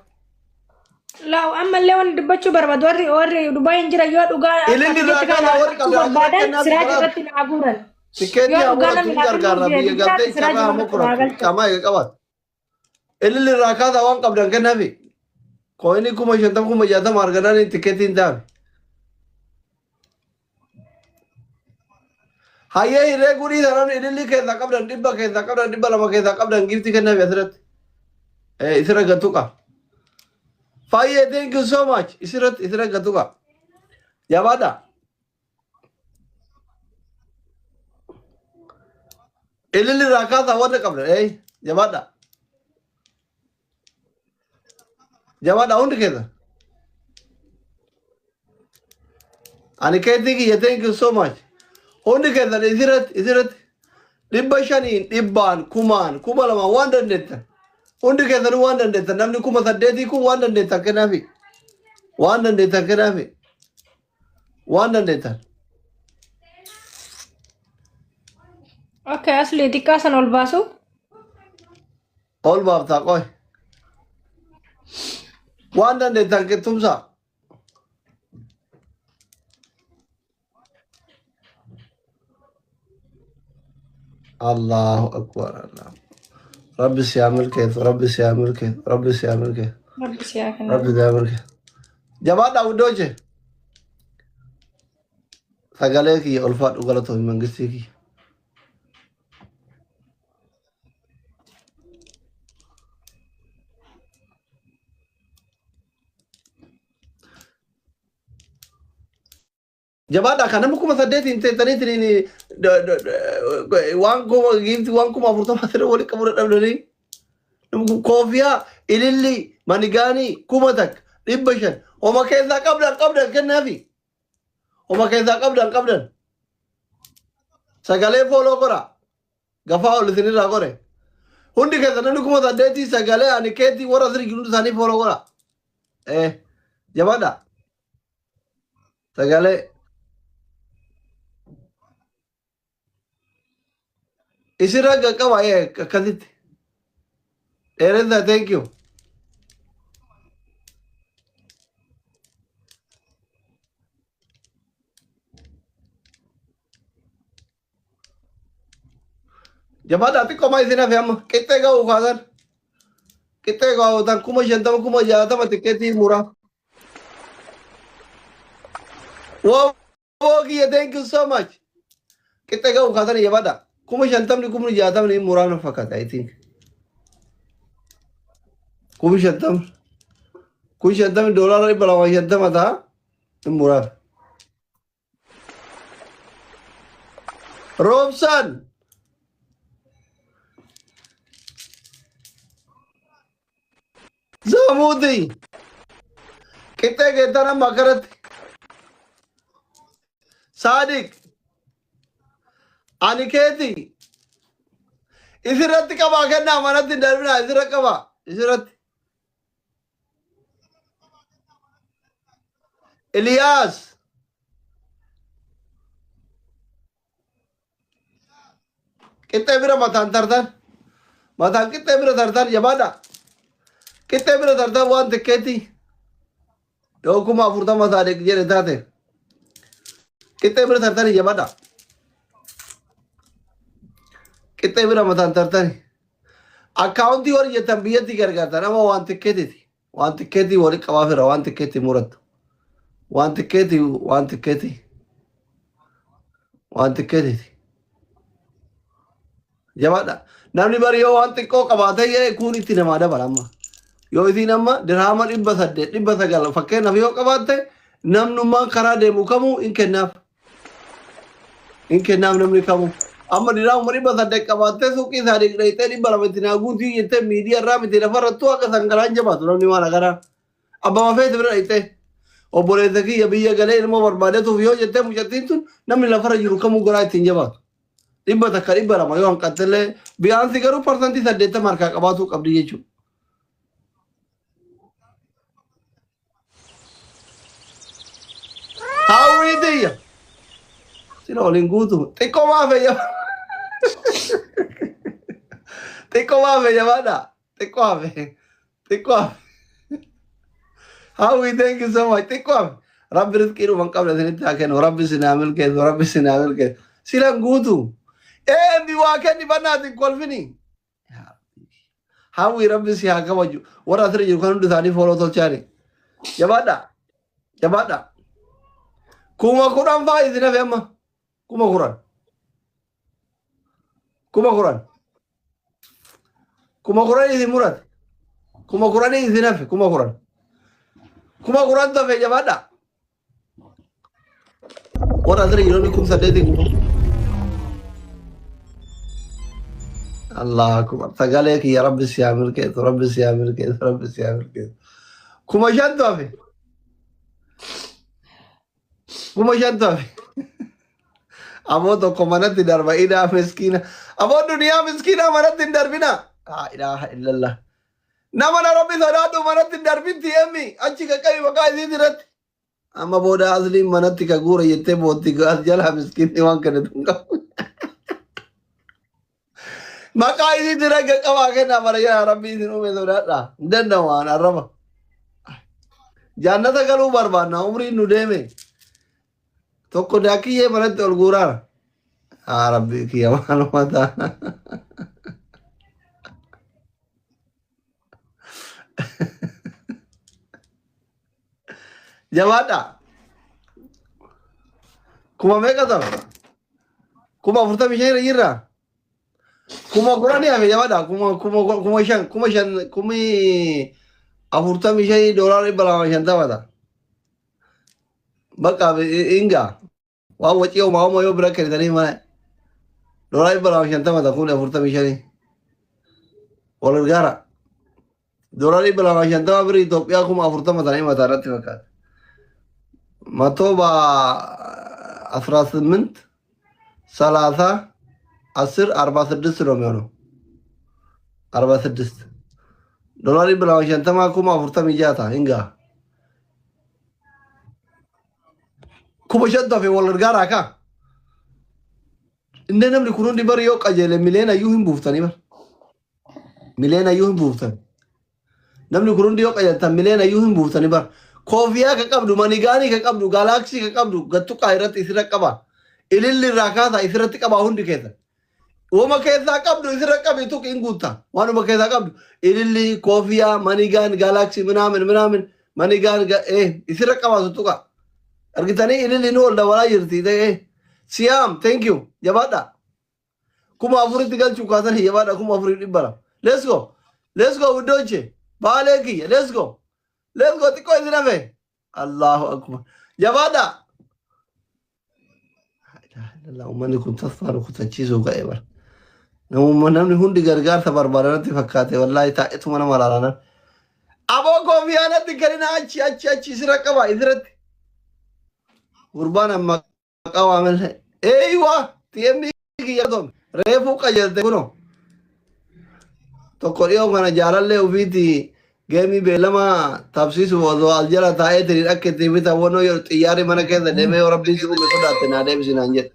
Laaw ammallee wanni dubbachuu barbaadu warri warri Dubaay hin jiran yoo dhugaa akka
Ililli
ati
irraa
jette kana
kana warri
argachuu
qabda asirratti
barbaadan
kennaa
siraaj
kanaaf
irratti naa guuran.
tikkeetii
Yoo
haa
dhugaa
muratu
namni
hin
naa
gargaarra
kennuuf
biyya galtee
jiraate siraaj
carraa haa
irratti naa
mokoratu
galcha.
qaama eega qabaatu. Ililli irraa kaasaa waan qabdan kennaafi. Kooyinii 50,000 60,000 arganaan tikkeetiin hin taafe. Hayyee hirree gudii sanaan ilillii keessaa qabdan 100 keessaa qabdan 200 keessaa qabdan giiftii kennaafi asirratti. Isirra gad tuqa. Fayyee thank you so much. Isirratti isirra gad tuqa. Jabaadha. Ililli irraa kaasaa wanta qabdan. Jabaadha. Jabaadha hundi keessa. Ani keetii kiyya thank you so much. Hundi keessan isirratti isirratti 500n 100n 1000n 2000 waan dandeettan. Hundi keessanuu waan dandeettan namni 8000 kun waan dandeettan kennaafi. Waan dandeettan kennaafi. Waan dandeettan.
Okay, asli xiqqaa san ol baasu.
Ol baaftaa qoy. Waan dandeettan qixxumsaa. Allahu akbar Allah. Rabbi si haa milkeessu, Rabbi si haa milkeessu, Rabbi si haa milkeessu,
Rabbi si haa kennu.
Rabbi si haa milkeessu. Jabaadhaa guddooche. Sagalee kiyya ulfaadhu galatoomi mangistii kiyya. Jabaadhaa kan nama 8,000 teettaniitiin waan kuma giifti waan 40,000 sirra walitti qabuu dadhabdanii. Koofiyaa, ilillii, manigaanii 1,500 homa keessaa qabdan qabdan kennaafi. Homa keessaa qabdan qabdan. Sagalee fooloo gora. Gafaa ol isinirraa gore. Hundi keessa namni 8,000 sagalee ani keetii warra asirra jiru hundi isaanii fooloo gora. Jabaadhaa. Sagalee. Isirra qaqqaba akkasitti. Dheeressa thank you. Jabaadhaa xiqqoo maa isin hafe amma qixxee ga'uu kaasan. Qixxee ga'uu tan 50,000 60,000 xiqqeetii muraa. Woo kiyya thank you so much. Qixxee ga'uu kaasan jabaadhaa. 50,000 60,000 muraa na fakkaata I think. 50,000. 50,000 $250 ta'a hin muraaf. Roobsaan. Zamuuti. Qixxee geettan amma akkanatti. Saadiq. Ani keeti. Isirratti qabaa kennaa manatti hin darbinaa isirra qabaa. Isirratti. Iliyaas. Qixxee bira mataan tartan. Mataan qixxee bira tartan jabaadha. Qixxee bira tartan waan xiqqeetti. Yoo 40,000 Saadiq jedhe taate. Qixxee bira tartani jabaadha. Qixxee bira mataan tartani. Akkaawuntii warri jettan biyyatti gargaartan amma waan xiqqeetiiti. Waan xiqqeetii walitti qabaa fira waan xiqqeetii murattu. Waan xiqqeetii waan xiqqeetii. Waan xiqqeetiiti. Jabaadha. Namni bari yoo waan xiqqoo qabaatee jedhe kun itti namaa dabala amma. Yoo isiin amma dirhaama 800 900 fakkeenyaaf yoo qabaatte namnummaan karaa deemu kamuu hin kennaaf. Hin kennaaf namni kamuu. Amma dirhaama 800 qabaattee suuqii isaa dhaqxee 200 itti naa guutii jettee miidiyaa irraa miti lafarrattuu akka sangaraan jabaatu namni waan agaraa. Abbama feete bira dhaqxee. Obboleessa kiyya biyya galee ilmoo barbaadetuuf yoo jettee mucattiin tun namni lafarra jiru kamuu garaa ittiin jabaatu. 100 200 yoo hanqattellee biyaansi garuu 80% harkaa qabaatuu qabdi jechuudha. Hawwii tiyya. Sila waliin guutu. Xiqqoo maafe xiqqoo maafe jabaadha. Xiqqoo hafe. Xiqqoo hafe. Hawwii thank you so much. Xiqqoo hafe. Rabbi rizqii dhuma hin qabne isinitti haa kennu. Rabbi isin haa milkeessu. Rabbi isin haa milkeessu. Silan guutu. Ee waa kenni bannaatiin kolfini. Hawwii rabbi si haa kabaju. Warra asirra jiru kan hundi isaanii fooloo tolchaani. Jabaadha. Jabaadha. 10,000 fa'aa isin hafe amma. 10,000. 10,000. 10,000 isin murate. 10,000 isin hafe 10,000. 10,000 hafe jabaadha. Warra asirra jiru 8,000 guutuu. Allah akbar. Sagalee kiyya rabbi si haa milkeessu, rabbi si haa milkeessu, rabbi si haa milkeessu. 5,000 hafe. 5,000 hafe. Aboo tokko manatti darba idaa miskiina. Aboo duniyaa miskiina manatti hin darbina. Laa ilaaha illallah. Nama na rabbi sodaadhu manatti hin darbinti emmi achi qaqqabi maqaa isiit irratti. Amma booda asliin manatti ka guura jettee bootti as jalaa miskiinni waan kana hin qabu. Maqaa isiit irra qaqqabaa kennaa bara yaa rabbi isin uume sodaadha. Hin danda'u waan arraba. Jaannata galuu barbaanna umriin nu deeme. Tokko daakiyyee manatti ol guuraara. Yaa Rabbi kiyya maaluma taana. Jabaadha. Kuma meeqa ta'a? 45,000 jirra. 10,000 hafe jabaadha. 5,000 5,000 45,000 $250 ta'a. Bakka inga waan wacii homaa homaa yoo bira kennitanii malee $250 ta'a 45,000. Wal gargaara. $250 birri Itoophiyaa 40,000 ta'anii mataa irratti fakkaata. መቶ በአስራ ስምንት ሰላሳ አስር አርባ ስድስት ነው የሚሆነው። 46 $250 46,000 ta'a hingaa. 5,000 hafe wal gargaaraa kaa. Inni namni kun hundi bari yoo qajeele miliyoona iyyuu hin buuftanii bar. Miliyoona iyyuu hin buuftan. Namni kun hundi yoo qajeeltan miliyoona iyyuu hin buuftanii bar. Koofiyaa ka qabdu, manigaanii ka qabdu, galaxy ka qabdu, gattuqaa irratti isirra qaba. Ililli irraa kaasaa isirratti qabaa hundi keessan. Wama keessaa qabdu isirra qabi tuqi hin guutta. Waanuma keessaa qabdu. Ililli, koofiyaa, manigaan, galaxy, minaamin, minaamin, manigaan, isirra qabaa tuttuqa. Argitanii ililli nu ol dabalaa jirti. Siyaam, thank you. Jabaadha. 4,000tti galchuu kaasanii jabaadha 4,200. Let's go. Let's go ውዶቼ. Baalee kiyya. Let's go. Let's go xiqqoo isin hafe. Allahu akbar. Jabaadha. Uummanni kun tasfaa nu kutachiisuu ka'e bara. Namni hundi gargaarsa barbaadanatti fakkaate wallaahi taa'etuma nama laalaanan. Aboo koofiyaa natti kenina achi achi achi isirra qaba isirratti. Gurbaan amma qabaamillee. Eeywa TM kiyya tom reefuu qajeelte kunoo. Tokko dhiyoo kana jaalallee ofiiti geemii beellama tapsiisu osoo as jala taa'ee tiriin akka itti bitan wannoo yoo xiyyaarri mana keessa deemee yoo rabbiin si uume sodaatte naa deebisi naan jedhe.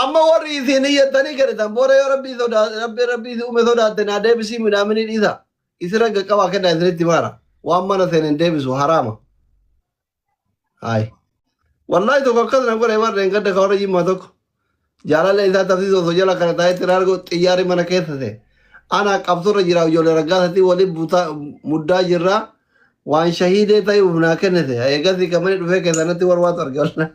Amma warri isin iyyattanii kennitan booda yoo rabbii rabbii rabbii si uume sodaatte naa deebisii midhaamini dhiisa. Isirra qaqqabaa kennaa isinitti maara. Waan mana seeneen deebisu haraama. Hayi. Wallahi tokko akkas na godhe warreen gadda ka warra jimmaa tokko. Jaalallee isaa tapsiisu osoo jala kana taa'ee tiriin argu xiyyaarri mana keessa seene. Ana qabsoorra jira ijoollee raggaasatii waliin butaa muddaa jirra. Waan shahiidee ta'uuf naa kennite. Eegasii kamani dhufee keessanatti warwaatu arge wallahi.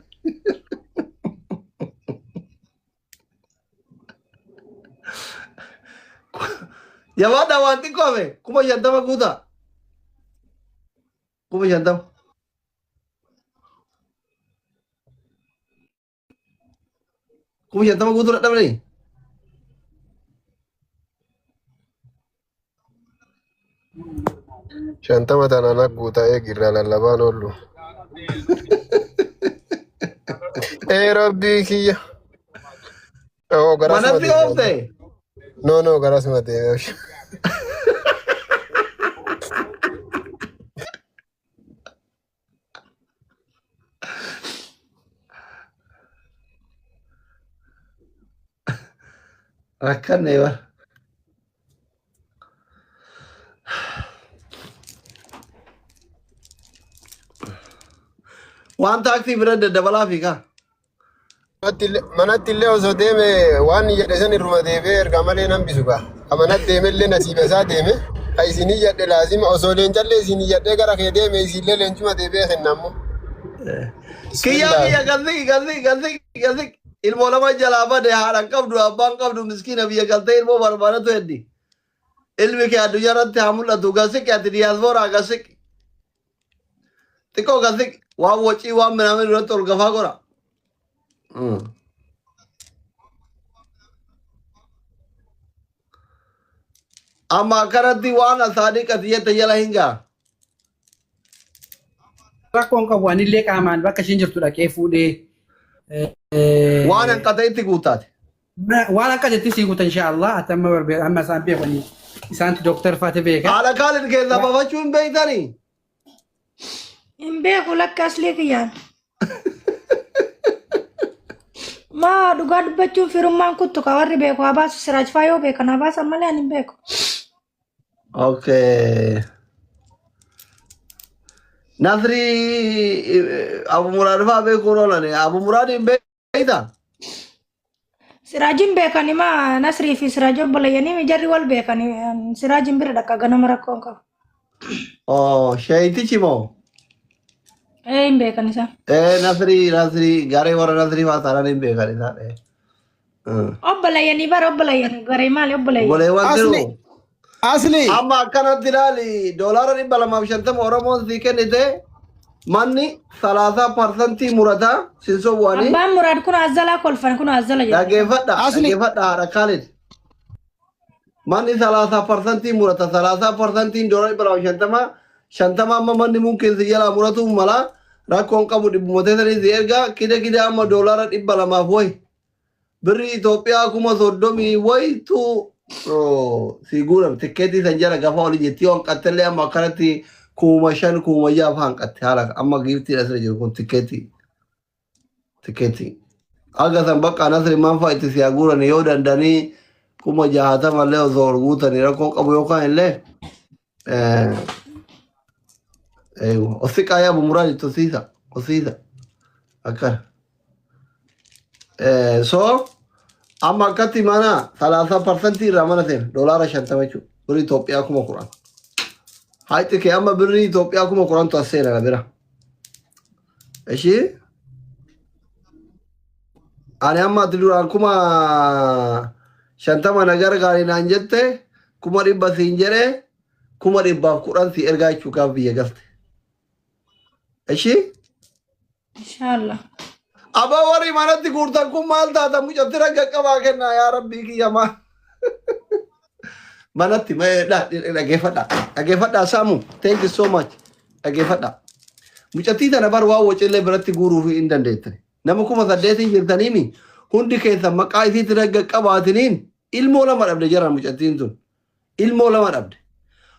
Jabaadha waan xiqqoo hafe 50,000 guutaa. 50,000. 50,000 guutuu dadhabanii.
50 tanaan guutaa eegirraa lallabaan oollu. Ee rabbii kiyya. Oo garasuma
Manatti
deeme.
oofte.
No no garasuma deeme.
Rakkanne bara. Waan taaksii bira daddabalaa fi kaa.
Manatti illee osoo deeme waan jedhe san irruma deebi'ee ergaa malee nan bisu gaa. Ka manatti deeme illee nasiiba isaa deeme. Ka isinii jedhe laazima osoo leencallee isinii jedhee gara kee deeme isinillee leencuma deebi'ee kenna ammoo.
Kiyyaa kiyya galsiki galsiki galsiki galsiki. Ilmoo lama jalaa bade haadha qabdu abbaan qabdu miskiina biyya galtee ilmoo barbaadatu heddi. Ilmi kee addunyaa irratti haa mul'atu galsiki ati diyaaspooraa galsiki. Xiqqoo galsiki waan wacii waan minaamin irratti ol gafaa godha. Amma akkanatti waan asaadiqati jette jala hin gaa.
Rakkoon qabu anillee qaamaan bakka isheen jirtu dhaqee fuudhee
Waan hanqate itti guuttaate.
Waan akka jetti sii guuta insha Allah ati amma barbe amma isaan beekanii isaantu dooktar faate beeka.
Haadha Kaalid keessaa baafachuu hin beektanii?
Hin beeku lakka aslii kiyyaan. Maa dhugaa dubbachuun firummaan kuttu ka warri beeku haa baasu Siraaj faa yoo beekan haa baasan malee ani hin beeku.
Okay. Nasrii Abu Muraad fa'aa beekuun oolan. Abu Muraad hin beektaa?
Siraajin beekani maa Nasrii fi Siraaj obboleeyyanii jarri wal beekani. Siraajin bira dhaqa ganama rakkoo hin qabu.
Oh, sheeyitichi moo?
Ee hin beekan isaan.
Eh, Nasrii Nasrii garee warra Nasrii fa'aa taanaan hin beekan isaan. Eh.
Obboleeyyanii bara obboleeyyanii garee maali obboleeyyanii?
Obboleewwan
Asli.
jiru.
Asli.
Amma akkanatti ilaali doolaara 250 Oromoon sii kennite manni 30% murataa sin sobu'anii.
Abbaan Muraad kun azzalaa kolfan kun azzala jedha.
Dhaggeeffadha
Asli.
dhaggeeffadha haadha Kaalid. Manni 30% murata 30%iin doolaara 250 50 amma manni mumkin si jalaa muratu mala rakkoon qabu dhibbuma teessanii si ergaa kide kide amma doolaara 200 wayi. Birri Itoophiyaa 30,000 wayitu si guurame tikkeetii san jala gafa oli jetti yoo hanqattellee amma akkanatti 5,000 6,000 fa'aa hanqatte haala amma giiftiin asirra jiru kun tikkeetii tikkeetii. Aga san bakka Nasri maan fa'a itti si haa guurani yoo danda'anii 60,000 illee osoo ol guutanii rakkoon qabu yookaan illee osi qaayaa bumuraa jettu osiisa osiisa akkana. So amma akkatti mana 30% irraa mana seena doolaara 50 jechuudha. Birrii Itoophiyaa 10,000. Haayixi kee amma birrii Itoophiyaa 10,000tu as seena na bira. Ishii ani amma ati duraan 50,000 na gargaari naan jette 100,000 siin jedhe 110,000 si ergaa jechuu gaaf biyya galte. Ishii
Inshaallah.
Abaa warri manatti guurtan kun maal taata mucatti ragga qabaa kennaa yaa rabbii kiyya maal. Manatti dhaggeeffadha dhaggeeffadha Saamu thank you so much dhaggeeffadha. Mucattii tana bar waan wacillee biratti guuruuf hin dandeettani. Nama 8,000 jirtaniimi hundi keessan maqaa isiitti ragga qabaatiniin ilmoo lama dhabde jaran mucattiin tun. Ilmoo lama dhabde.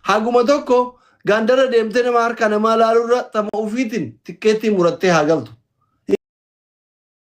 Haguma tokko gandara deemtee nama harka namaa laalurra tama ofiitiin tikkeettii murattee haa galtu.